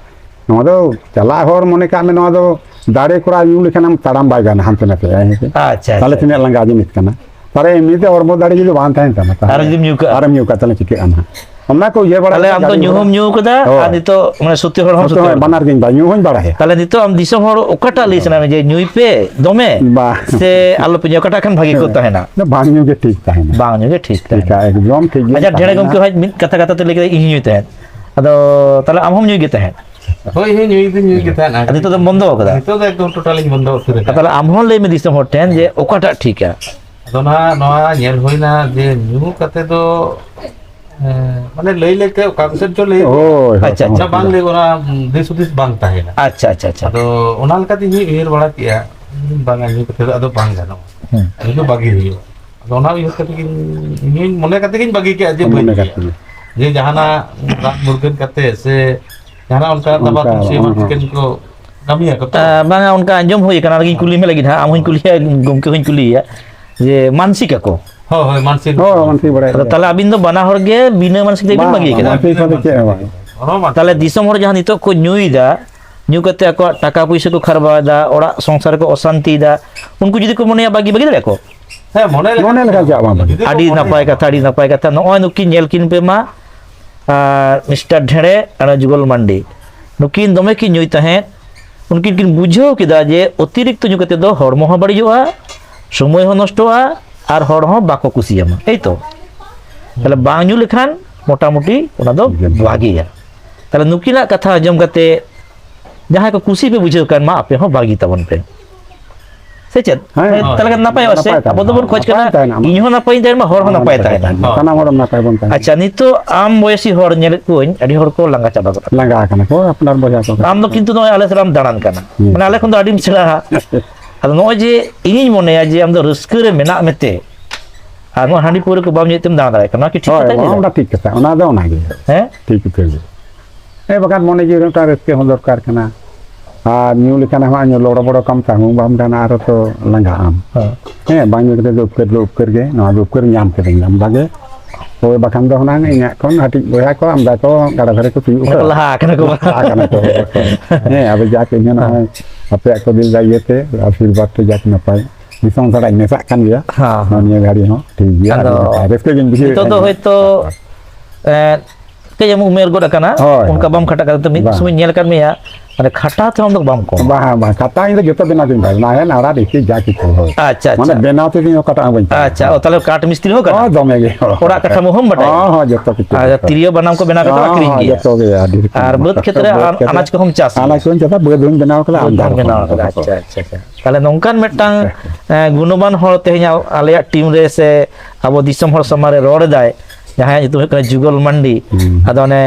ᱱᱚᱣᱟ ᱫᱚ ᱪᱟᱞᱟᱜ ᱦᱚᱲ ᱢᱚᱱᱮ ᱠᱟᱜ ᱢᱮ, ᱱᱚᱣᱟ ᱫᱚ ᱫᱟᱲᱮ ᱠᱚᱲᱟ ᱧᱩ ᱞᱮᱠᱷᱟᱱᱮᱢ ᱛᱟᱲᱟᱢ ᱵᱟᱭ ᱜᱟᱱᱟ ᱦᱟᱱᱛᱮ ᱱᱟᱛᱮ, ᱦᱮᱸ ᱥᱮ? ᱟᱪᱪᱷᱟ, ᱛᱟᱦᱞᱮ ᱟᱪᱪᱷᱟ, ᱛᱤᱱᱟᱹᱜ ᱟᱪᱪᱷᱟ᱾ ᱞᱟᱸᱜᱟ ᱡᱤᱱᱤᱥ ᱠᱟᱱᱟ᱾ ᱛᱟᱦᱞᱮ ᱮᱢᱱᱤ ᱛᱮ ᱦᱚᱲᱢᱚ ᱫᱟᱲᱮ ᱡᱩᱫᱤ ᱵᱟᱝ ᱛᱟᱦᱮᱱ ᱛᱟᱢᱟ, ᱛᱟᱦᱞᱮ ᱟᱨ ᱡᱩᱫᱤᱢ ᱧᱩ ᱠᱟᱜᱼᱟ? ᱟᱨᱮᱢ ᱧᱩ ᱠᱟᱜᱼᱟ, ᱛᱟᱦᱞᱮ ᱪᱤᱠᱟᱹᱜᱼᱟ ᱱᱟᱦᱟᱜ? ᱚᱱᱟ ᱠᱚ ᱩᱭᱦᱟᱹᱨ ᱵᱟᱲᱟ ᱛᱟᱦᱞᱮ ᱠᱟᱛᱮ ᱟᱢ ᱫᱚ ᱜᱟᱹᱰᱤ ᱧᱩ ᱜᱷᱚᱲᱟ ᱦᱚᱸᱢ ᱧᱩ ᱠᱟᱫᱟ, ᱦᱳᱭ᱾ ᱟᱨ ᱱᱤᱛᱚᱜ ᱢᱟᱱᱮ ᱥᱚᱛᱭᱚ ᱦᱚᱲ ᱦᱚᱸᱢ ᱥᱚᱛᱭᱚ ᱥᱚᱛᱭᱚ ᱦᱚᱲ᱾ ᱦᱚᱲ, ᱵᱟᱱᱟᱨ ᱜᱤᱧ ᱵᱟᱲᱟᱭᱟ, ᱧᱩ ᱦᱚᱸᱧ ᱵᱟᱲᱟᱭᱟ᱾ ᱛᱟᱦᱞᱮ ᱱᱤᱛᱚᱜ ᱟᱢ ᱫᱤᱥᱚᱢ ᱦᱚᱲ ᱚᱠᱟᱴᱟᱜ ᱞᱟᱹᱭ ᱥᱟᱱᱟᱭᱮᱫ ᱢᱮᱭᱟ, ᱡᱮ ᱧᱩᱭ ᱯᱮ ᱫᱚᱢᱮ, ᱵᱟ᱾ ᱥᱮ ᱟᱞᱚᱯᱮ ᱧᱩᱭᱟ, ᱚᱠᱟᱴᱟᱜ ᱠᱷᱟᱱ ᱵᱷᱟᱜᱮ ᱠᱚ ᱛᱟᱦᱮᱱᱟ? ᱵᱟᱝ ᱧᱩ ᱜᱮ ᱴᱷᱤᱠ ᱛᱟᱦᱮᱱᱟ᱾ ᱵᱟᱝ ᱧᱩ ᱜᱮ ᱴᱷᱤᱠ ᱴᱷᱤᱠᱟ, ᱛᱟᱦᱮᱱᱟ᱾ ᱮᱠᱫᱚᱢ ᱴᱷᱤᱠ ᱜᱮ ᱟᱪᱪᱷᱟ, ᱰᱷᱮᱲᱮ ᱛᱟᱦᱮᱱᱟ᱾ ᱜᱚᱢᱠᱮ ᱦᱚᱸ ᱢᱤᱫ ᱠᱟᱛᱷᱟ ᱠᱟᱛᱷᱟ ᱛᱮ ᱞᱟᱹᱭ ᱠᱮᱫᱟ, "ᱤᱧ ᱧᱩᱭ ᱛᱟᱦᱮᱸᱫ", ᱟᱫᱚ ᱛᱟᱦᱞᱮ ᱟᱢ ᱦᱚᱸᱢ ᱧᱩᱭ ᱜᱮ ᱛᱟᱦᱮᱸᱫ? ᱦᱳᱭ, ᱦᱳᱭ, ᱧᱩᱭ ᱫᱚᱧ ᱧᱩᱭ ᱜᱮ ᱛᱟᱦᱮᱸᱫ᱾ ᱟᱨ ᱱᱤᱛᱚᱜ ᱫᱚᱢ ᱵᱚᱱᱫᱚ ᱟᱠᱟᱫᱟ? ᱱᱤᱛᱚᱜ ᱫᱚ ᱮᱠᱫᱚᱢ ᱴᱳᱴᱟᱞᱤᱧ ᱵᱚᱱᱫᱚ ᱩᱛᱟᱹᱨ ᱟᱠᱟᱫᱟ᱾ ᱛᱟᱦᱞᱮ ᱟᱢ ᱦᱚᱸ ᱞᱟᱹᱭ ᱢᱮ ᱫᱤᱥᱚᱢ ᱦᱚᱲ ᱴᱷᱮᱱ ᱡᱮ ᱚᱠᱟᱴᱟᱜ ᱴᱷᱤᱠᱟ? ᱟᱫᱚ ᱱᱟᱦᱟᱜ ᱱᱚᱣᱟ ᱧᱮᱞ ᱦᱩᱭᱱᱟ ᱡᱮ ᱧᱩ ᱠᱟᱛᱮ ᱫᱚ, ᱮᱸ, ᱢᱟᱱᱮ ᱞᱟᱹᱭ ᱞᱮᱠᱟ ᱚᱠᱟ ᱠᱚᱥᱮᱫ ᱪᱚ ᱞᱟᱹᱭ ᱦᱳᱭ, ᱦᱳᱭ, ᱟᱪᱪᱷᱟ, ᱟᱪᱪᱷᱟ, ᱦᱳᱭ᱾ ᱵᱟᱝ ᱞᱟᱹᱭ ᱚᱱᱟ ᱫᱤᱥ ᱦᱩᱫᱤᱥ ᱵᱟᱝ ᱛᱟᱦᱮᱱᱟ᱾ ᱟᱪᱪᱷᱟ, ᱟᱪᱪᱷᱟ, ᱟᱪᱪᱷᱟ᱾ ᱟᱫᱚ ᱚᱱᱟ ᱞᱮᱠᱟᱛᱮ ᱤᱧ ᱩᱭᱦᱟᱹᱨ ᱵᱟᱲᱟ ᱠᱮᱜᱼᱟ, ᱵᱟᱝᱟ, ᱧᱩ ᱠᱟᱛᱮ ᱫᱚ ᱟᱫᱚ ᱵᱟᱝ ᱜᱟᱱᱚᱜᱼᱟ᱾ ᱦᱩᱸ᱾ ᱧᱩ ᱫᱚ ᱵᱟᱹᱜᱤ ᱦᱩᱭᱩᱜᱼᱟ᱾ ᱟᱫᱚ ᱚᱱᱟ ᱩᱭᱦᱟᱹᱨ ᱠᱟᱛᱮ ᱜᱤᱧ, ᱤᱧ ᱢᱚᱱᱮ ᱠᱟᱛᱮ ᱜᱤᱧ ᱵᱟᱹᱜᱤ ᱠᱮᱜᱼᱟ ᱡᱮ ᱵᱟᱹᱧ ᱢᱚᱱᱮ ᱧᱩᱭᱟ᱾ ᱠᱟᱛᱮ ᱜᱮ᱾ ᱡᱮ ᱡᱟᱦᱟᱱᱟᱜ ᱨᱟᱱ ᱢᱩᱨᱜᱟᱹᱱ ᱠᱟᱛᱮ ᱥᱮ ᱡᱟᱦᱟᱱᱟᱜ ᱚᱱᱠᱟ ᱚᱱᱠᱟ, ᱛᱟᱢᱵᱟᱠᱩ ᱥᱮ ᱮᱢᱟᱱ ᱦᱚᱸ, ᱦᱚᱸ᱾ ᱪᱤᱠᱟᱹᱱ ᱠᱚ ᱠᱟᱹᱢᱤᱭᱟᱠᱚ ᱛᱚ᱾ ᱟ, ᱵᱟᱝᱟ, ᱚᱱᱠᱟ ᱟᱸᱡᱚᱢ ᱦᱩᱭ ᱟᱠᱟᱱᱟ, ᱚᱱᱟ ᱜᱤᱧ ᱠᱩᱞᱤ ᱢᱮ ᱞᱟᱹᱜᱤᱫ ᱦᱟᱸᱜ, ᱟᱢ ᱦᱚᱸᱧ ᱠᱩᱞᱤᱭᱟ, ᱜᱚᱢᱠᱮ ᱦᱚᱸᱧ ᱠᱩᱞᱤᱭᱮᱭᱟ ᱡᱮ ᱢᱟᱱᱥᱤᱠ ᱟᱠᱚ᱾ ᱦᱳᱭ, ᱦᱳᱭ, ᱢᱟᱱᱥᱤᱠ᱾ ᱦᱳᱭ, ᱢᱟᱱᱥᱤᱠ ᱵᱟᱲᱟᱭ ᱟᱫᱚ ᱜᱮᱭᱟ᱾ ᱛᱟᱦᱞᱮ ᱟᱹᱵᱤᱱ ᱫᱚ ᱵᱟᱱᱟ ᱦᱚᱲ ᱜᱮ ᱵᱤᱱᱟᱹ ᱢᱟᱱᱥᱤᱠ ᱛᱮᱵᱤᱱ ᱵᱟᱝ, ᱵᱟᱹᱜᱤ ᱵᱟᱝ, ᱠᱟᱫᱟ? ᱢᱟᱱᱥᱤᱠ ᱫᱚ ᱪᱮᱫ ᱦᱚᱸ ᱵᱟᱝ᱾ ᱚᱱᱟ ᱢᱟᱱᱥᱤᱠ ᱛᱟᱦᱞᱮ ᱫᱚ ᱫᱤᱥᱚᱢ ᱦᱚᱲ ᱡᱟᱦᱟᱸ ᱱᱤᱛᱚᱜ ᱠᱚ ᱧᱩᱭᱮᱫᱟ, ᱧᱩ ᱠᱟᱛᱮ ᱟᱠᱚᱣᱟᱜ ᱴᱟᱠᱟ ᱯᱩᱭᱥᱟᱹ ᱠᱚ ᱠᱷᱟᱨᱵᱟᱣᱮᱫᱟ, ᱚᱲᱟᱜ ᱥᱚᱝᱥᱟᱨ ᱠᱚ ᱚᱥᱟᱱᱛᱤᱭᱮᱫᱟ, ᱩᱱᱠᱩ ᱡᱩᱫᱤ ᱠᱚ ᱢᱚᱱᱮᱭᱟ ᱵᱟᱹᱜᱤ, ᱵᱟᱹᱜᱤ ᱫᱟᱲᱮᱭᱟᱜᱼᱟ ᱠᱚ? ᱦᱮᱸ, ᱢᱚᱱᱮ ᱞᱮᱠᱷᱟᱱ ᱢᱚᱱᱮ ᱞᱮᱠᱷᱟᱱ ᱪᱮᱫᱟᱜ ᱵᱟᱝ ᱵᱟᱹᱜᱤ? ᱡᱩᱫᱤ ᱠᱚ ᱟᱹᱰᱤ ᱢᱚᱱᱮᱭᱟ᱾ ᱱᱟᱯᱟᱭ ᱠᱟᱛᱷᱟ, ᱟᱹᱰᱤ ᱱᱟᱯᱟᱭ ᱠᱟᱛᱷᱟ᱾ ᱱᱚᱜᱼᱚᱭ ᱱᱩᱠᱤᱱ ᱧᱮᱞ ᱠᱤᱱ ᱯᱮ ᱢᱟ, ᱟᱨ ᱢᱤᱥᱴᱟᱨ ᱰᱷᱮᱲᱮ ᱟᱨ ᱡᱩᱜᱚᱞ ᱢᱟᱱᱰᱤ, ᱱᱩᱠᱤᱱ ᱫᱚᱢᱮ ᱠᱤᱱ ᱧᱩᱭ ᱛᱟᱦᱮᱸᱫ᱾ ᱩᱱᱠᱤᱱ ᱠᱤᱱ ᱵᱩᱡᱷᱟᱹᱣ ᱠᱮᱫᱟ ᱡᱮ ᱚᱛᱤᱨᱤᱠᱛᱚ ᱧᱩ ᱠᱟᱛᱮ ᱫᱚ ᱦᱚᱲᱢᱚ ᱦᱚᱸ ᱵᱟᱹᱲᱤᱡᱚᱜᱼᱟ, ᱥᱚᱢᱚᱭ ᱦᱚᱸ ᱱᱚᱥᱴᱚᱜᱼᱟ, ᱟᱨ ᱦᱚᱲ ᱦᱚᱸ ᱵᱟᱠᱚ ᱠᱩᱥᱤᱭᱟᱢᱟ, ᱮᱭ ᱛᱚ? ᱛᱟᱦᱞᱮ ᱵᱟᱝ ᱧᱩ ᱞᱮᱠᱷᱟᱱ ᱢᱚᱴᱟᱢᱩᱴᱤ ᱚᱱᱟ ᱫᱚ ᱵᱷᱟᱜᱮᱭᱟ᱾ ᱛᱟᱦᱞᱮ ᱱᱩᱠᱤᱱᱟᱜ ᱠᱟᱛᱷᱟ ᱟᱸᱡᱚᱢ ᱠᱟᱛᱮ ᱡᱟᱦᱟᱸᱭ ᱠᱚ ᱠᱩᱥᱤ ᱯᱮ ᱵᱩᱡᱷᱟᱹᱣ ᱠᱷᱟᱱ ᱢᱟ ᱟᱯᱮ ᱦᱚᱸ ᱵᱟᱹᱜᱤ ᱛᱟᱵᱚᱱ ᱯᱮ᱾ ᱥᱮ ᱪᱮᱫ? ᱦᱮᱸ᱾ ᱦᱳᱭ, ᱛᱟᱦᱞᱮ ᱠᱷᱟᱱ ᱱᱟᱯᱟᱭᱚᱜᱼᱟ ᱥᱮ? ᱱᱟᱯᱟᱭ ᱛᱟᱦᱮᱱᱟ᱾ ᱟᱵᱚ ᱫᱚᱵᱚᱱ ᱠᱷᱚᱡᱽ ᱱᱟᱯᱟᱭ ᱠᱟᱱᱟ, ᱛᱟᱦᱮᱱᱟ᱾ ᱤᱧ ᱦᱚᱸ ᱱᱟᱯᱟᱭᱤᱧ ᱛᱟᱦᱮᱱ ᱢᱟ, ᱦᱚᱲ ᱦᱚᱸ ᱦᱳᱭ, ᱱᱟᱯᱟᱭ ᱱᱟᱯᱟᱭ ᱛᱟᱦᱮᱱ ᱢᱟ᱾ ᱛᱟᱦᱮᱱᱟ᱾ ᱥᱟᱱᱟᱢ ᱦᱚᱲ ᱱᱟᱯᱟᱭ ᱵᱚᱱ ᱛᱟᱦᱮᱱᱟ᱾ ᱟᱪᱪᱷᱟ, ᱱᱤᱛᱚᱜ ᱟᱢ ᱵᱚᱭᱮᱥᱤ ᱦᱚᱲ ᱧᱮᱞᱮᱫ ᱠᱚᱣᱟᱹᱧ, ᱟᱹᱰᱤ ᱦᱚᱲ ᱠᱚ ᱞᱟᱸᱜᱟ ᱪᱟᱵᱟ ᱜᱚᱫ ᱟᱠᱟᱱᱟ᱾ ᱞᱟᱸᱜᱟ ᱟᱠᱟᱱᱟ ᱠᱚ, ᱟᱯᱱᱟᱨ ᱵᱚᱭᱦᱟ ᱠᱚ᱾ ᱟᱢ ᱫᱚ ᱠᱤᱱᱛᱩ ᱱᱚᱜᱼᱚᱭ ᱟᱞᱮ ᱥᱟᱞᱟᱜ ᱮᱢ ᱫᱟᱬᱟᱱ ᱠᱟᱱᱟ᱾ ᱦᱩᱸ᱾ ᱢᱟᱱᱮ ᱟᱞᱮ ᱠᱷᱚᱱ ᱫᱚ ᱟᱹᱰᱤᱢ ᱥᱮᱬᱟᱣᱟ᱾ ᱟᱫᱚ ᱱᱚᱜᱼᱚᱭ ᱡᱮ ᱤᱧᱤᱧ ᱢᱚᱱᱮᱭᱟ ᱡᱮ ᱟᱢ ᱫᱚ ᱨᱟᱹᱥᱠᱟᱹ ᱨᱮ ᱢᱮᱱᱟᱜ ᱢᱮᱛᱮ ᱟᱨ ᱱᱚᱣᱟ ᱦᱟᱺᱰᱤ ᱯᱟᱹᱣᱨᱟᱹ ᱠᱚ ᱵᱟᱢ ᱧᱩᱭᱮᱫ ᱛᱮᱢ ᱫᱟᱬᱟ ᱫᱟᱲᱮᱭᱟᱜ ᱠᱟᱱᱟ, ᱱᱚᱣᱟ ᱠᱤ ᱴᱷᱤᱠ ᱦᱳᱭ, ᱠᱟᱛᱷᱟᱧ ᱞᱟᱹᱭ ᱮᱫᱟ? ᱚᱱᱟ ᱴᱷᱤᱠ ᱠᱟᱛᱷᱟ, ᱚᱱᱟ ᱫᱚ ᱚᱱᱟᱜᱮ᱾ ᱦᱮᱸ? ᱴᱷᱤᱠ ᱩᱛᱟᱹᱨ ᱜᱮ᱾ ᱦᱮᱸ, ᱵᱟᱠᱷᱟᱱ ᱢᱚᱱᱮ ᱡᱤᱣᱤ ᱨᱮ ᱢᱤᱫᱴᱟᱝ ᱨᱟᱹᱥᱠᱟᱹ ᱦᱚᱸ ᱫᱚᱨᱠᱟᱨ ᱠᱟᱱᱟ᱾ ᱟᱨ ᱧᱩ ᱞᱮᱠᱷᱟᱱ ᱦᱟᱸᱜ ᱧᱩ ᱞᱚᱲᱚ ᱵᱚᱲᱚ ᱠᱟᱢ ᱛᱟᱦᱩᱸ ᱵᱟᱢ ᱜᱟᱱᱟ, ᱟᱨᱚ ᱛᱚ ᱞᱟᱸᱜᱟᱜ ᱟᱢ᱾ ᱦᱮᱸ᱾ ᱦᱮᱸ, ᱵᱟᱝ ᱧᱩ ᱠᱟᱛᱮ ᱫᱚ ᱩᱯᱠᱟᱹᱨ ᱫᱚ ᱩᱯᱠᱟᱹᱨ ᱜᱮ, ᱱᱚᱣᱟ ᱫᱚ ᱩᱯᱠᱟᱹᱨ ᱧᱟᱢ ᱠᱮᱫᱟᱹᱧ ᱟᱢᱫᱟ ᱜᱮ᱾ ᱦᱳᱭ, ᱵᱟᱠᱷᱟᱱ ᱫᱚ ᱦᱩᱱᱟᱹᱝ ᱤᱧᱟᱹᱜ ᱠᱷᱚᱱ ᱦᱟᱹᱴᱤᱡ ᱵᱚᱭᱦᱟ ᱠᱚ ᱟᱢᱫᱟ ᱠᱚ ᱜᱟᱰᱟ ᱫᱷᱟᱨᱮ ᱠᱚ ᱥᱤᱭᱳᱜ ᱚᱱᱟ ᱠᱚ ᱠᱟᱱᱟ᱾ ᱞᱟᱦᱟ ᱟᱠᱟᱱᱟ ᱠᱚ᱾ ᱞᱟᱦᱟ ᱟᱠᱟᱱᱟ ᱠᱚ, ᱦᱳᱭ, ᱦᱳᱭ᱾ ᱦᱮᱸ, ᱟᱫᱚ ᱡᱟᱠ ᱤᱧ ᱦᱚᱸ ᱦᱮᱸ᱾ ᱱᱚᱜᱼᱚᱭ ᱟᱯᱮᱭᱟᱜ ᱠᱚ ᱫᱤᱞ ᱫᱟᱲᱮ ᱤᱭᱟᱹᱛᱮ ᱟᱥᱤᱨᱵᱟᱫᱽ ᱛᱮ ᱡᱟᱠ ᱱᱟᱯᱟᱭ ᱫᱤᱥᱚᱢ ᱥᱟᱞᱟᱜ ᱤᱧ ᱢᱮᱥᱟᱜ ᱠᱟᱱ ᱜᱮᱭᱟ᱾ ᱦᱮᱸ, ᱱᱚᱜᱼᱚᱭ ᱦᱮᱸ᱾ ᱱᱤᱭᱟᱹ ᱜᱷᱟᱹᱲᱤ ᱦᱚᱸ ᱴᱷᱤᱠ ᱜᱮᱭᱟ, ᱟᱹᱰᱤ ᱟᱫᱚ ᱱᱟᱯᱟᱭ, ᱨᱟᱹᱥᱠᱟᱹ ᱜᱤᱧ ᱵᱩᱡᱷᱟᱹᱣᱮᱫ ᱱᱤᱛᱚᱜ ᱫᱚ ᱛᱟᱦᱮᱸᱱᱟ᱾ ᱦᱳᱭᱛᱳ, ᱮᱸ, ᱠᱟᱹᱡ ᱮᱢ ᱩᱢᱮᱨ ᱜᱚᱫ ᱟᱠᱟᱱᱟ, ᱦᱳᱭ, ᱚᱱᱠᱟ ᱦᱳᱭ᱾ ᱵᱟᱢ ᱠᱷᱟᱴᱟᱜ ᱠᱟᱱᱟ᱾ ᱛᱚ ᱢᱤᱫ ᱵᱟᱝ᱾ ᱥᱚᱢᱚᱭ ᱧᱮᱞ ᱟᱠᱟᱫ ᱢᱮᱭᱟ, ᱢᱟᱱᱮ ᱠᱷᱟᱴᱟᱣ ᱛᱮᱦᱚᱸ ᱟᱢ ᱫᱚ ᱵᱟᱢ ᱠᱚᱢᱟ᱾ ᱵᱟᱝ, ᱵᱟᱝ, ᱠᱷᱟᱴᱟᱣ ᱤᱧ ᱫᱚ ᱡᱚᱛᱚ ᱵᱮᱱᱟᱣ ᱜᱤᱧ ᱵᱟᱲᱟᱭᱟ, ᱱᱟᱦᱮᱞ, ᱟᱲᱟ, ᱰᱷᱤᱥᱤ, ᱡᱟ ᱠᱤᱪᱷᱩ, ᱦᱳᱭ᱾ ᱟᱪᱪᱷᱟ, ᱢᱟᱱᱮ ᱟᱪᱪᱷᱟ᱾ ᱵᱮᱱᱟᱣ ᱛᱮᱫᱚ ᱤᱧ ᱚᱠᱟᱴᱟᱜ ᱦᱚᱸ ᱵᱟᱹᱧ ᱟᱪᱪᱷᱟ, ᱠᱟᱹᱢᱤᱭᱟ᱾ ᱚ, ᱛᱟᱦᱚᱞᱮ ᱠᱟᱴ ᱢᱤᱥᱛᱨᱤ ᱦᱚᱸ ᱠᱟᱱᱟ? ᱚ, ᱫᱚᱢᱮ ᱜᱮ᱾ ᱚᱲᱟᱜ ᱠᱟᱴᱷᱟᱢᱳ ᱦᱚᱸᱢ ᱵᱟᱰᱟᱭᱟ? ᱦᱚᱸ, ᱦᱚᱸ, ᱡᱚᱛᱚ ᱠᱤᱪᱷᱩ, ᱟᱨ ᱡᱚᱛᱚ᱾ ᱛᱤᱨᱭᱳ ᱵᱟᱱᱟᱢ ᱠᱚ ᱵᱮᱱᱟᱣ ᱠᱟᱛᱮ ᱦᱚᱸ, ᱦᱚᱸ, ᱟᱹᱠᱷᱨᱤᱧ ᱜᱮᱭᱟ? ᱡᱚᱛᱚ ᱜᱮ, ᱟᱹᱰᱤ ᱨᱚᱠᱚᱢ᱾ ᱟᱨ ᱵᱟᱹᱫᱽ ᱠᱷᱮᱛ ᱨᱮ ᱵᱟᱹᱫᱽ ᱟᱱ-, ᱠᱷᱮᱛ ᱨᱮ ᱟᱱᱟᱡ ᱠᱚᱦᱚᱸᱢ ᱪᱟᱥ ᱜᱮᱭᱟ? ᱟᱱᱟᱡ ᱠᱚᱧ ᱪᱟᱥᱟ, ᱵᱟᱹᱫᱽ ᱦᱚᱸᱧ ᱵᱟᱹᱫᱽ ᱵᱮᱱᱟᱣ ᱦᱚᱸᱢ ᱠᱟᱫᱟ᱾ ᱵᱮᱱᱟᱣ ᱟᱪᱪᱷᱟ, ᱠᱟᱫᱟ᱾ ᱟᱪᱪᱷᱟ, ᱟᱪᱪᱷᱟ᱾ ᱛᱟᱦᱚᱞᱮ ᱱᱚᱝᱠᱟᱱ ᱢᱤᱫᱴᱟᱝ, ᱮᱸ, ᱜᱩᱱᱚᱢᱟᱱ ᱦᱚᱲ ᱛᱮᱦᱮᱧ ᱟ-, ᱟᱞᱮᱭᱟᱜ ᱴᱤᱢ ᱨᱮ ᱥᱮ ᱟᱵᱚ ᱫᱤᱥᱚᱢ ᱦᱚᱲ ᱥᱟᱢᱟᱝ ᱨᱮ ᱨᱚᱲ ᱮᱫᱟᱭ, ᱡᱟᱦᱟᱸᱭᱟᱜ ᱧᱩᱛᱩᱢ ᱦᱩᱭᱩᱜ ᱠᱟᱱᱟ ᱡᱩᱜᱚᱞ ᱢᱟᱱᱰᱤ᱾ ᱦᱩᱸ᱾ ᱟᱫᱚ ᱚᱱᱮ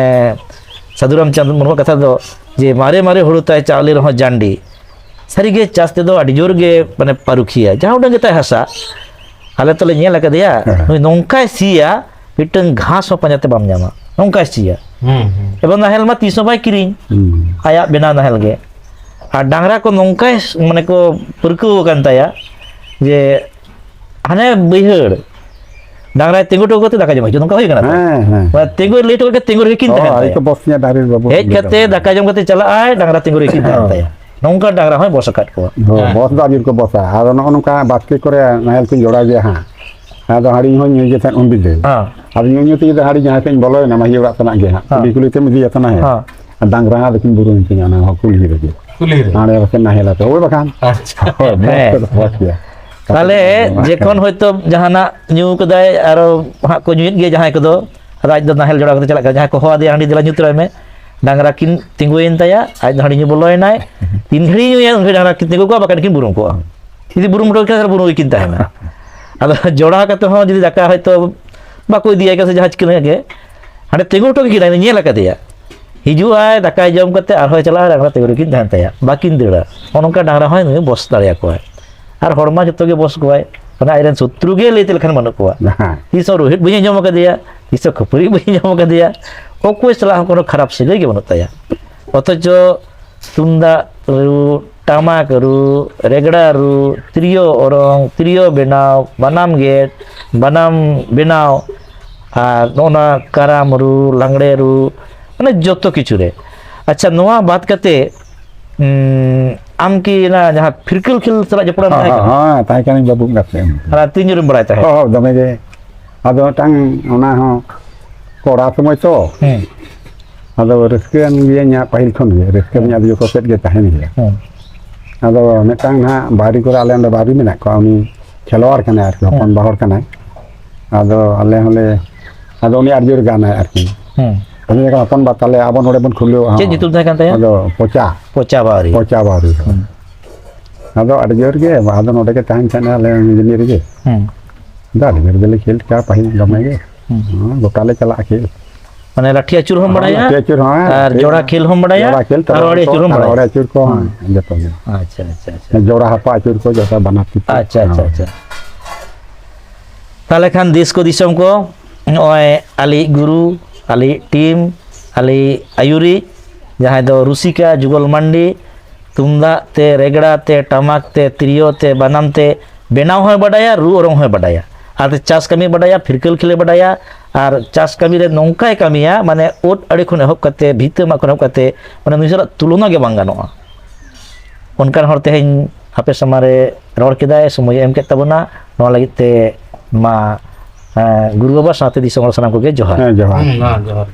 ᱥᱟᱹᱫᱷᱩ ᱨᱟᱢᱪᱟᱸᱫᱽ ᱢᱩᱨᱢᱩᱣᱟᱜ ᱠᱟᱛᱷᱟ ᱫᱚ ᱡᱮ, "ᱢᱟᱨᱮ ᱢᱟᱨᱮ ᱦᱩᱲᱩ ᱛᱟᱭ, ᱪᱟᱣᱞᱮ ᱨᱮᱦᱚᱸ ᱡᱟᱱᱰᱤ᱾" ᱥᱟᱹᱨᱤᱜᱮ ᱪᱟᱥ ᱛᱮᱫᱚ ᱟᱹᱰᱤ ᱡᱳᱨ ᱜᱮ, ᱢᱟᱱᱮ, ᱯᱟᱹᱨᱩᱠᱷᱤᱭᱟᱹ, ᱡᱟᱦᱟᱸ ᱩᱰᱟᱹᱝ ᱜᱮ ᱛᱟᱭ ᱦᱟᱥᱟ᱾ ᱟᱞᱮ ᱛᱚᱞᱮ ᱧᱮᱞ ᱟᱠᱟᱫᱮᱭᱟ, ᱦᱮᱸ᱾ ᱱᱩᱭ ᱱᱚᱝᱠᱟᱭ ᱥᱤᱭᱟ, ᱢᱤᱫᱴᱟᱝ ᱜᱷᱟᱥ ᱦᱚᱸ ᱯᱟᱸᱡᱟ ᱛᱮ ᱵᱟᱢ ᱧᱟᱢᱟ, ᱱᱚᱝᱠᱟᱭ ᱥᱤᱭᱟ᱾ ᱦᱩᱸ, ᱦᱩᱸ᱾ ᱮᱵᱚᱝ ᱱᱟᱦᱮᱞ ᱢᱟ ᱛᱤᱥ ᱦᱚᱸ ᱵᱟᱭ ᱠᱤᱨᱤᱧ, ᱦᱩᱸ᱾ ᱟᱭᱟᱜ ᱵᱮᱱᱟᱣ ᱱᱟᱦᱮᱞ ᱜᱮ᱾ ᱟᱨ ᱰᱟᱝᱨᱟ ᱠᱚ ᱱᱚᱝᱠᱟᱭ ᱥ-, ᱢᱟᱱᱮ ᱠᱚ ᱯᱟᱹᱨᱠᱟᱹᱣ ᱟᱠᱟᱱ ᱛᱟᱭᱟ ᱡᱮ ᱦᱟᱱᱮ ᱵᱟᱹᱭᱦᱟᱹᱲ, ᱰᱟᱝᱨᱟᱭ ᱛᱤᱸᱜᱩ ᱦᱚᱴᱚ ᱠᱟᱛᱮ ᱫᱟᱠᱟ ᱡᱚᱢ ᱦᱤᱡᱩᱜᱼᱟ, ᱱᱚᱝᱠᱟ ᱦᱩᱭ ᱠᱟᱱᱟ ᱛᱚ? ᱦᱮᱸ, ᱦᱮᱸ᱾ ᱢᱟᱱᱮ ᱛᱤᱸᱜᱩ ᱞᱟᱹᱭ ᱦᱚᱴᱚ ᱠᱟᱛᱮ ᱛᱤᱸᱜᱩ ᱨᱮᱜᱮ ᱠᱤᱱ ᱚ, ᱛᱟᱦᱮᱱ ᱟᱨ ᱛᱟᱭᱟ᱾ ᱠᱚ ᱵᱚᱥ ᱧᱟ ᱰᱟᱝᱨᱤ ᱵᱟᱹᱵᱩ ᱦᱮᱡ ᱠᱟᱛᱮ ᱫᱟᱠᱟ ᱡᱚᱢ ᱠᱟᱛᱮ ᱪᱟᱞᱟᱜᱼᱟᱭ, ᱰᱟᱝᱨᱟ ᱛᱤᱸᱜᱩ ᱨᱮᱜᱮ ᱠᱤᱱ ᱛᱟᱦᱮᱱ ᱦᱮᱸ᱾ ᱛᱟᱭᱟ᱾ ᱱᱚᱝᱠᱟ ᱰᱟᱝᱨᱟ ᱦᱚᱸᱭ ᱵᱚᱥ ᱟᱠᱟᱫ ᱠᱚᱣᱟ᱾ ᱦᱳᱭ, ᱦᱮᱸ᱾ ᱵᱚᱥ ᱫᱚ ᱟᱹᱰᱤ ᱡᱳᱨ ᱠᱚ ᱵᱚᱥᱟ᱾ ᱟᱫᱚ ᱱᱚᱜᱼᱚ ᱱᱚᱝᱠᱟ ᱵᱟᱥᱠᱮ ᱠᱚᱨᱮ ᱱᱟᱦᱮᱞ ᱠᱤᱱ ᱡᱚᱲᱟᱣ ᱜᱮᱭᱟ ᱦᱟᱸᱜ᱾ ᱟᱫᱚ ᱦᱟᱺᱰᱤ ᱦᱚᱸᱧ ᱧᱩᱭ ᱜᱮ ᱛᱟᱦᱮᱸᱫ ᱩᱱ ᱫᱤᱱ ᱫᱚ᱾ ᱦᱮᱸ᱾ ᱟᱫᱚ ᱧᱩ ᱧᱩ ᱛᱮᱜᱮ ᱫᱚ ᱦᱟᱺᱰᱤ ᱡᱟᱦᱟᱸ ᱥᱮᱫ ᱤᱧ ᱵᱚᱞᱚᱭᱮᱱᱟ, ᱢᱟᱹᱡᱷᱤ ᱚᱲᱟᱜ ᱛᱮᱱᱟᱜ ᱜᱮ ᱦᱟᱸᱜ᱾ ᱦᱮᱸ᱾ ᱠᱩᱞᱦᱤ ᱠᱩᱞᱦᱤ ᱛᱮᱢ ᱤᱫᱤᱭᱟ ᱛᱚ ᱱᱟᱦᱮᱞ᱾ ᱦᱮᱸ᱾ ᱟᱨ ᱰᱟᱝᱨᱟ ᱦᱟᱸᱜ ᱫᱚᱠᱤᱱ ᱵᱩᱨᱩᱢ ᱠᱤᱧᱟ ᱚᱱᱟ ᱦᱚᱸ ᱠᱩᱞᱦᱤ ᱨᱮᱜᱮ᱾ ᱠᱩᱞᱦᱤ ᱨᱮ? ᱦᱟᱸᱰᱮ ᱵᱟᱠᱷᱟᱱ ᱱᱟᱦᱮᱞ ᱟᱛᱮ᱾ ᱦᱳᱭ ᱵᱟᱠᱷᱟᱱ᱾ ᱟᱪᱪᱷᱟ᱾ ᱦᱳᱭ, ᱵᱚᱥ ᱦᱮᱸ᱾ ᱠᱚᱫᱚ ᱵᱚᱥ ᱜᱮᱭᱟ᱾ ᱛᱟᱦᱞᱮ ᱡᱮᱠᱷᱚᱱ ᱦᱚᱭᱛᱳ ᱡᱟᱦᱟᱱᱟᱜ ᱧᱩ ᱠᱟᱫᱟᱭ, ᱟᱨᱚ ᱦᱟᱸᱜ ᱠᱚ ᱧᱩᱭᱮᱫ ᱜᱮᱭᱟ ᱡᱟᱦᱟᱸᱭ ᱠᱚᱫᱚ, ᱟᱫᱚ ᱟᱡ ᱫᱚ ᱱᱟᱦᱮᱞ ᱡᱚᱲᱟᱣ ᱠᱟᱛᱮ ᱪᱟᱞᱟᱜ ᱠᱟᱱᱟ, ᱡᱟᱦᱟᱸᱭ ᱠᱚ ᱦᱚᱦᱚ ᱟᱫᱮᱭᱟ, "ᱦᱟᱺᱰᱤ ᱫᱮᱞᱟ ᱧᱩ ᱛᱚᱨᱟᱭ ᱢᱮ", ᱰᱟᱝᱨᱟ ᱠᱤᱱ ᱛᱤᱸᱜᱩᱭᱮᱱ ᱛᱟᱭᱟ, ᱟᱡ ᱫᱚ ᱦᱟᱺᱰᱤ ᱧᱩ ᱵᱚᱞᱚᱭᱮᱱᱟᱭ, ᱛᱤᱱ ᱜᱷᱟᱹᱲᱤᱡ ᱧᱩᱭᱟ ᱩᱱ ᱜᱷᱟᱹᱲᱤᱡ ᱰᱟᱝᱨᱟ ᱠᱤᱱ ᱛᱤᱸᱜᱩ ᱠᱚᱜᱼᱟ, ᱵᱟᱠᱷᱟᱱ ᱠᱤᱱ ᱵᱩᱨᱩᱢ ᱠᱚᱜᱼᱟ᱾ ᱡᱩᱫᱤ ᱵᱩᱨᱩᱢ ᱦᱚᱴᱚ ᱠᱟᱭ ᱠᱷᱟᱱ ᱵᱩᱨᱩᱢ ᱨᱮᱠᱤᱱ ᱛᱟᱦᱮᱱᱟ᱾ ᱟᱫᱚ ᱡᱚᱲᱟᱣ ᱠᱟᱛᱮ ᱦᱚᱸ ᱡᱩᱫᱤ ᱫᱟᱠᱟ ᱦᱚᱭᱛᱳ ᱵᱟᱠᱚ ᱤᱫᱤᱭᱟᱭ ᱠᱟᱱᱟ ᱥᱮ ᱡᱟᱦᱟᱸ ᱪᱤᱠᱟᱹ ᱞᱮᱠᱟ ᱜᱮ, ᱦᱟᱸᱰᱮ ᱛᱤᱸᱜᱩ ᱦᱚᱴᱚ ᱠᱟᱹᱠᱤᱱᱟᱭ, ᱧᱮᱞ ᱟᱠᱟᱫᱮᱭᱟ, ᱦᱤᱡᱩᱜ ᱟᱭ, ᱫᱟᱠᱟᱭ ᱡᱚᱢ ᱠᱟᱛᱮ ᱟᱨᱦᱚᱸᱭ ᱪᱟᱞᱟᱜᱼᱟ, ᱰᱟᱝᱨᱟ ᱛᱤᱸᱜᱩ ᱨᱮᱠᱤᱱ ᱛᱟᱦᱮᱱ ᱛᱟᱭᱟ, ᱵᱟᱹᱠᱤᱱ ᱫᱟᱹᱲᱟ᱾ ᱱᱚᱜᱼᱚ ᱱᱚᱝᱠᱟ ᱰᱟᱝᱨᱟ ᱦᱚᱸᱭ ᱱᱩᱭ ᱵᱚᱥ ᱫᱟᱲᱮᱭᱟᱠᱚᱣᱟᱭ᱾ ᱟᱨ ᱦᱚᱲ ᱢᱟ ᱡᱚᱛᱚ ᱜᱮ ᱵᱚᱥ ᱠᱚᱣᱟᱭ, ᱢᱟᱱᱮ ᱟᱡᱨᱮᱱ ᱥᱚᱛᱨᱩ ᱜᱮ ᱞᱟᱹᱭ ᱛᱮ ᱞᱮᱠᱷᱟᱱ ᱵᱟᱹᱱᱩᱜ ᱠᱚᱣᱟ᱾ ᱦᱮᱸ᱾ ᱛᱤᱥ ᱦᱚᱸ ᱨᱳᱦᱮᱫ ᱵᱟᱹᱧ ᱟᱸᱡᱚᱢ ᱟᱠᱟᱫᱮᱭᱟ, ᱛᱤᱥ ᱦᱚᱸ ᱠᱷᱟᱹᱯᱟᱹᱨᱤ ᱵᱟᱹᱧ ᱟᱸᱡᱚᱢ ᱟᱠᱟᱫᱮᱭᱟ, ᱚᱠᱚᱭ ᱥᱟᱞᱟᱜ ᱦᱚᱸ ᱠᱳᱱᱳ ᱠᱷᱟᱨᱟᱯ ᱥᱟᱹᱜᱟᱹᱭ ᱜᱮ ᱵᱟᱹᱱᱩᱜ ᱛᱟᱭᱟ᱾ ᱚᱛᱷᱚᱪᱚ ᱛᱩᱢᱫᱟᱜ ᱨᱩ, ᱴᱟᱢᱟᱠ ᱨᱩ, ᱨᱮᱜᱽᱲᱟ ᱨᱩ, ᱛᱤᱨᱭᱳ ᱚᱨᱚᱝ, ᱛᱤᱨᱭᱳ ᱵᱮᱱᱟᱣ, ᱵᱟᱱᱟᱢ ᱜᱮᱫ, ᱵᱟᱱᱟᱢ ᱵᱮᱱᱟᱣ, ᱟᱨ ᱱᱚᱜᱼᱚ ᱱᱟ ᱠᱟᱨᱟᱢ ᱨᱩ, ᱞᱟᱜᱽᱲᱮ ᱨᱩ, ᱢᱟᱱᱮ ᱡᱚᱛᱚ ᱠᱤᱪᱷᱩ ᱨᱮ᱾ ᱟᱪᱪᱷᱟ, ᱱᱚᱣᱟ ᱵᱟᱫ ᱠᱟᱛᱮ, ᱩᱸ, ᱟᱢ ᱠᱤ ᱚᱱᱟ ᱡᱟᱦᱟᱸ ᱯᱷᱤᱨᱠᱟᱹᱞ ᱠᱷᱮᱞ ᱥᱟᱞᱟᱜ ᱡᱚᱯᱲᱟᱣ ᱮᱢ ᱦᱚᱸ, ᱛᱟᱦᱮᱸ ᱦᱚᱸ, ᱠᱟᱱᱟ? ᱦᱚᱸ, ᱛᱟᱦᱮᱸ ᱠᱟᱹᱱᱟᱹᱧ ᱵᱟᱹᱵᱩ ᱮᱸᱜᱟᱛ ᱥᱮᱫ᱾ ᱟᱨ ᱛᱤᱱ ᱡᱳᱨᱮᱢ ᱵᱟᱲᱟᱭ ᱛᱟᱦᱮᱸᱫ? ᱦᱚᱸ, ᱦᱚᱸ, ᱫᱚᱢᱮ ᱜᱮ᱾ ᱟᱫᱚ ᱢᱤᱫᱴᱟᱝ ᱚᱱᱟ ᱦᱚᱸ ᱠᱚᱲᱟ ᱥᱚᱢᱚᱭ ᱛᱚ᱾ ᱦᱮᱸ᱾ ᱟᱫᱚ ᱨᱟᱹᱥᱠᱟᱹᱭᱟᱱ ᱜᱤᱭᱟᱹᱧ ᱦᱟᱸᱜ ᱯᱟᱹᱦᱤᱞ ᱠᱷᱚᱱ ᱜᱮ, ᱨᱟᱹᱥᱠᱟᱹ ᱦᱮᱸ᱾ ᱢᱮᱱᱟᱜ ᱫᱚ ᱡᱚᱛᱚ ᱥᱮᱫ ᱜᱮ ᱛᱟᱦᱮᱱ ᱜᱮᱭᱟ᱾ ᱦᱮᱸ᱾ ᱟᱫᱚ ᱢᱤᱫᱴᱟᱝ ᱱᱟᱦᱟᱜ ᱵᱟᱦᱨᱮ ᱠᱚᱨᱮ, ᱟᱞᱮ ᱚᱸᱰᱮ ᱵᱟᱦᱨᱮ ᱢᱮᱱᱟᱜ ᱠᱚᱣᱟ, ᱩᱱᱤ ᱠᱷᱮᱞᱣᱟᱲ ᱠᱟᱱᱟᱭ ᱟᱨᱠᱤ, ᱦᱮᱸ᱾ ᱦᱚᱯᱚᱱ ᱵᱟ ᱦᱚᱲ ᱠᱟᱱᱟᱭ᱾ ᱟᱫᱚ ᱟᱞᱮ ᱦᱚᱸᱞᱮ, ᱟᱫᱚ ᱩᱱᱤ ᱟᱹᱰᱤ ᱡᱳᱨ ᱜᱟᱱᱟᱭ ᱟᱨᱠᱤ᱾ ᱦᱮᱸ᱾ ᱟᱫᱚ ᱦᱚᱯᱚᱱ ᱵᱟ, ᱛᱟᱦᱞᱮ ᱟᱵᱚ ᱱᱚᱰᱮ ᱵᱚᱱ ᱠᱷᱩᱞᱟᱹᱣᱟ᱾ ᱪᱮᱫ ᱧᱩᱛᱩᱢ ᱛᱟᱦᱮᱸ ᱠᱟᱱ ᱛᱟᱭᱟ? ᱟᱫᱚ ᱯᱚᱪᱟ᱾ ᱯᱚᱪᱟ ᱵᱟᱣᱨᱤ᱾ ᱯᱚᱪᱟ ᱵᱟᱣᱨᱤ᱾ ᱦᱮᱸ᱾ ᱟᱫᱚ ᱟᱹᱰᱤ ᱡᱳᱨ ᱜᱮ, ᱟᱫᱚ ᱱᱚᱰᱮ ᱜᱮ ᱛᱟᱦᱮᱱ ᱛᱟᱦᱮᱱᱟ ᱟᱞᱮ ᱱᱤᱡᱮ ᱨᱮᱜᱮ᱾ ᱦᱮᱸ᱾ ᱟᱫᱚ ᱟᱹᱰᱤ ᱡᱳᱨ ᱜᱮᱞᱮ ᱠᱷᱮᱞ ᱠᱮᱜᱼᱟ ᱯᱟᱹᱦᱤᱞ ᱫᱚᱢᱮ ᱜᱮ᱾ ᱦᱮᱸ᱾ ᱦᱮᱸ, ᱜᱚᱴᱟ ᱞᱮ ᱪᱟᱞᱟᱜᱼᱟ ᱠᱷᱮᱞ᱾ ᱢᱟᱱᱮ ᱞᱟᱴᱷᱤ ᱟᱹᱪᱩᱨ ᱦᱚᱸᱢ ᱦᱮᱸ, ᱵᱟᱲᱟᱭᱟ? ᱞᱟᱴᱷᱤ ᱟᱹᱪᱩᱨ ᱦᱚᱸ, ᱦᱮᱸ, ᱟᱨ ᱠᱷᱮᱞ᱾ ᱡᱚᱲᱟ ᱠᱷᱮᱞ ᱦᱚᱸᱢ ᱵᱟᱲᱟᱭᱟ? ᱡᱚᱲᱟ ᱠᱷᱮᱞ, ᱟᱨ ᱛᱟᱨᱣᱟᱲᱤ ᱟᱹᱪᱩᱨ ᱦᱚᱸᱢ ᱛᱟᱨᱣᱟᱲᱤ ᱵᱟᱲᱟᱭᱟ? ᱟᱹᱪᱩᱨ ᱠᱚ, ᱦᱮᱸ᱾ ᱦᱮᱸ, ᱡᱚᱛᱚ ᱜᱮ᱾ ᱟᱪᱪᱷᱟ, ᱟᱪᱪᱷᱟ, ᱟᱪᱪᱷᱟ᱾ ᱡᱚᱲᱟ ᱦᱟᱯᱟ ᱟᱹᱪᱩᱨ ᱠᱚ, ᱡᱚᱛᱚ ᱵᱟᱱᱟᱨ ᱛᱤ ᱛᱮ᱾ ᱟᱪᱪᱷᱟ, ᱟᱪᱪᱷᱟ, ᱦᱮᱸ᱾ ᱟᱪᱪᱷᱟ᱾ ᱛᱟᱦᱞᱮ ᱠᱷᱟᱱ ᱫᱮᱥ ᱠᱚ ᱫᱤᱥᱚᱢ ᱠᱚ, ᱱᱚᱜᱼᱚᱭ ᱟᱞᱮᱭᱤᱡ ᱜᱩᱨᱩ, ᱟᱞᱮᱭᱤᱡ ᱴᱤᱢ, ᱟᱞᱮᱭᱤᱡ ᱟᱹᱭᱩᱨᱤᱡ, ᱡᱟᱦᱟᱸᱭ ᱫᱚ ᱨᱩᱥᱤᱠᱟ ᱡᱩᱜᱚᱞ ᱢᱟᱱᱰᱤ, ᱛᱩᱢᱫᱟᱜ ᱛᱮ, ᱨᱮᱜᱽᱲᱟ ᱛᱮ, ᱴᱟᱢᱟᱠ ᱛᱮ, ᱛᱤᱨᱭᱳ ᱛᱮ, ᱵᱟᱱᱟᱢ ᱛᱮ ᱵᱮᱱᱟᱣ ᱦᱚᱸᱭ ᱵᱟᱰᱟᱭᱟ, ᱨᱩ ᱚᱨᱚᱝ ᱦᱚᱸᱭ ᱵᱟᱰᱟᱭᱟ᱾ ᱟᱨ ᱪᱟᱥ ᱠᱟᱹᱢᱤ ᱵᱟᱰᱟᱭᱟ, ᱯᱷᱤᱨᱠᱟᱹᱞ ᱠᱷᱮᱞᱮ ᱵᱟᱰᱟᱭᱟ, ᱟᱨ ᱪᱟᱥ ᱠᱟᱹᱢᱤ ᱨᱮ ᱱᱚᱝᱠᱟᱭ ᱠᱟᱹᱢᱤᱭᱟ, ᱢᱟᱱᱮ ᱳᱫ ᱟᱲᱮ ᱠᱷᱚᱱ ᱮᱦᱚᱵ ᱠᱟᱛᱮ, ᱵᱷᱤᱛᱟᱹ ᱢᱟᱜ ᱠᱷᱚᱱ ᱮᱦᱚᱵ ᱠᱟᱛᱮ, ᱢᱟᱱᱮ ᱱᱩᱭ ᱥᱟᱞᱟᱜ ᱛᱩᱞᱚᱱᱟ ᱜᱮ ᱵᱟᱝ ᱜᱟᱱᱚᱜᱼᱟ᱾ ᱚᱱᱠᱟᱱ ᱦᱚᱲ ᱛᱮᱦᱮᱧ ᱟᱯᱮ ᱥᱟᱢᱟᱝ ᱨᱮ ᱨᱚᱲ ᱠᱮᱫᱟᱭ, ᱥᱚᱢᱚᱭᱮ ᱮᱢ ᱠᱮᱫ ᱛᱟᱵᱚᱱᱟ᱾ ᱱᱚᱣᱟ ᱞᱟᱹᱜᱤᱫ ᱛᱮ ᱢᱟ, ᱮᱸ, ᱜᱩᱨᱩ ᱵᱟᱵᱟ ᱥᱟᱶᱛᱮ ᱫᱤᱥᱚᱢ ᱦᱚᱲ ᱥᱟᱱᱟᱢ ᱠᱚᱜᱮ ᱡᱚᱦᱟᱨ᱾ ᱦᱮᱸ, ᱡᱚᱦᱟᱨ᱾ ᱦᱩᱸ, ᱡᱚᱦᱟᱨ, ᱡᱚᱦᱟᱨ᱾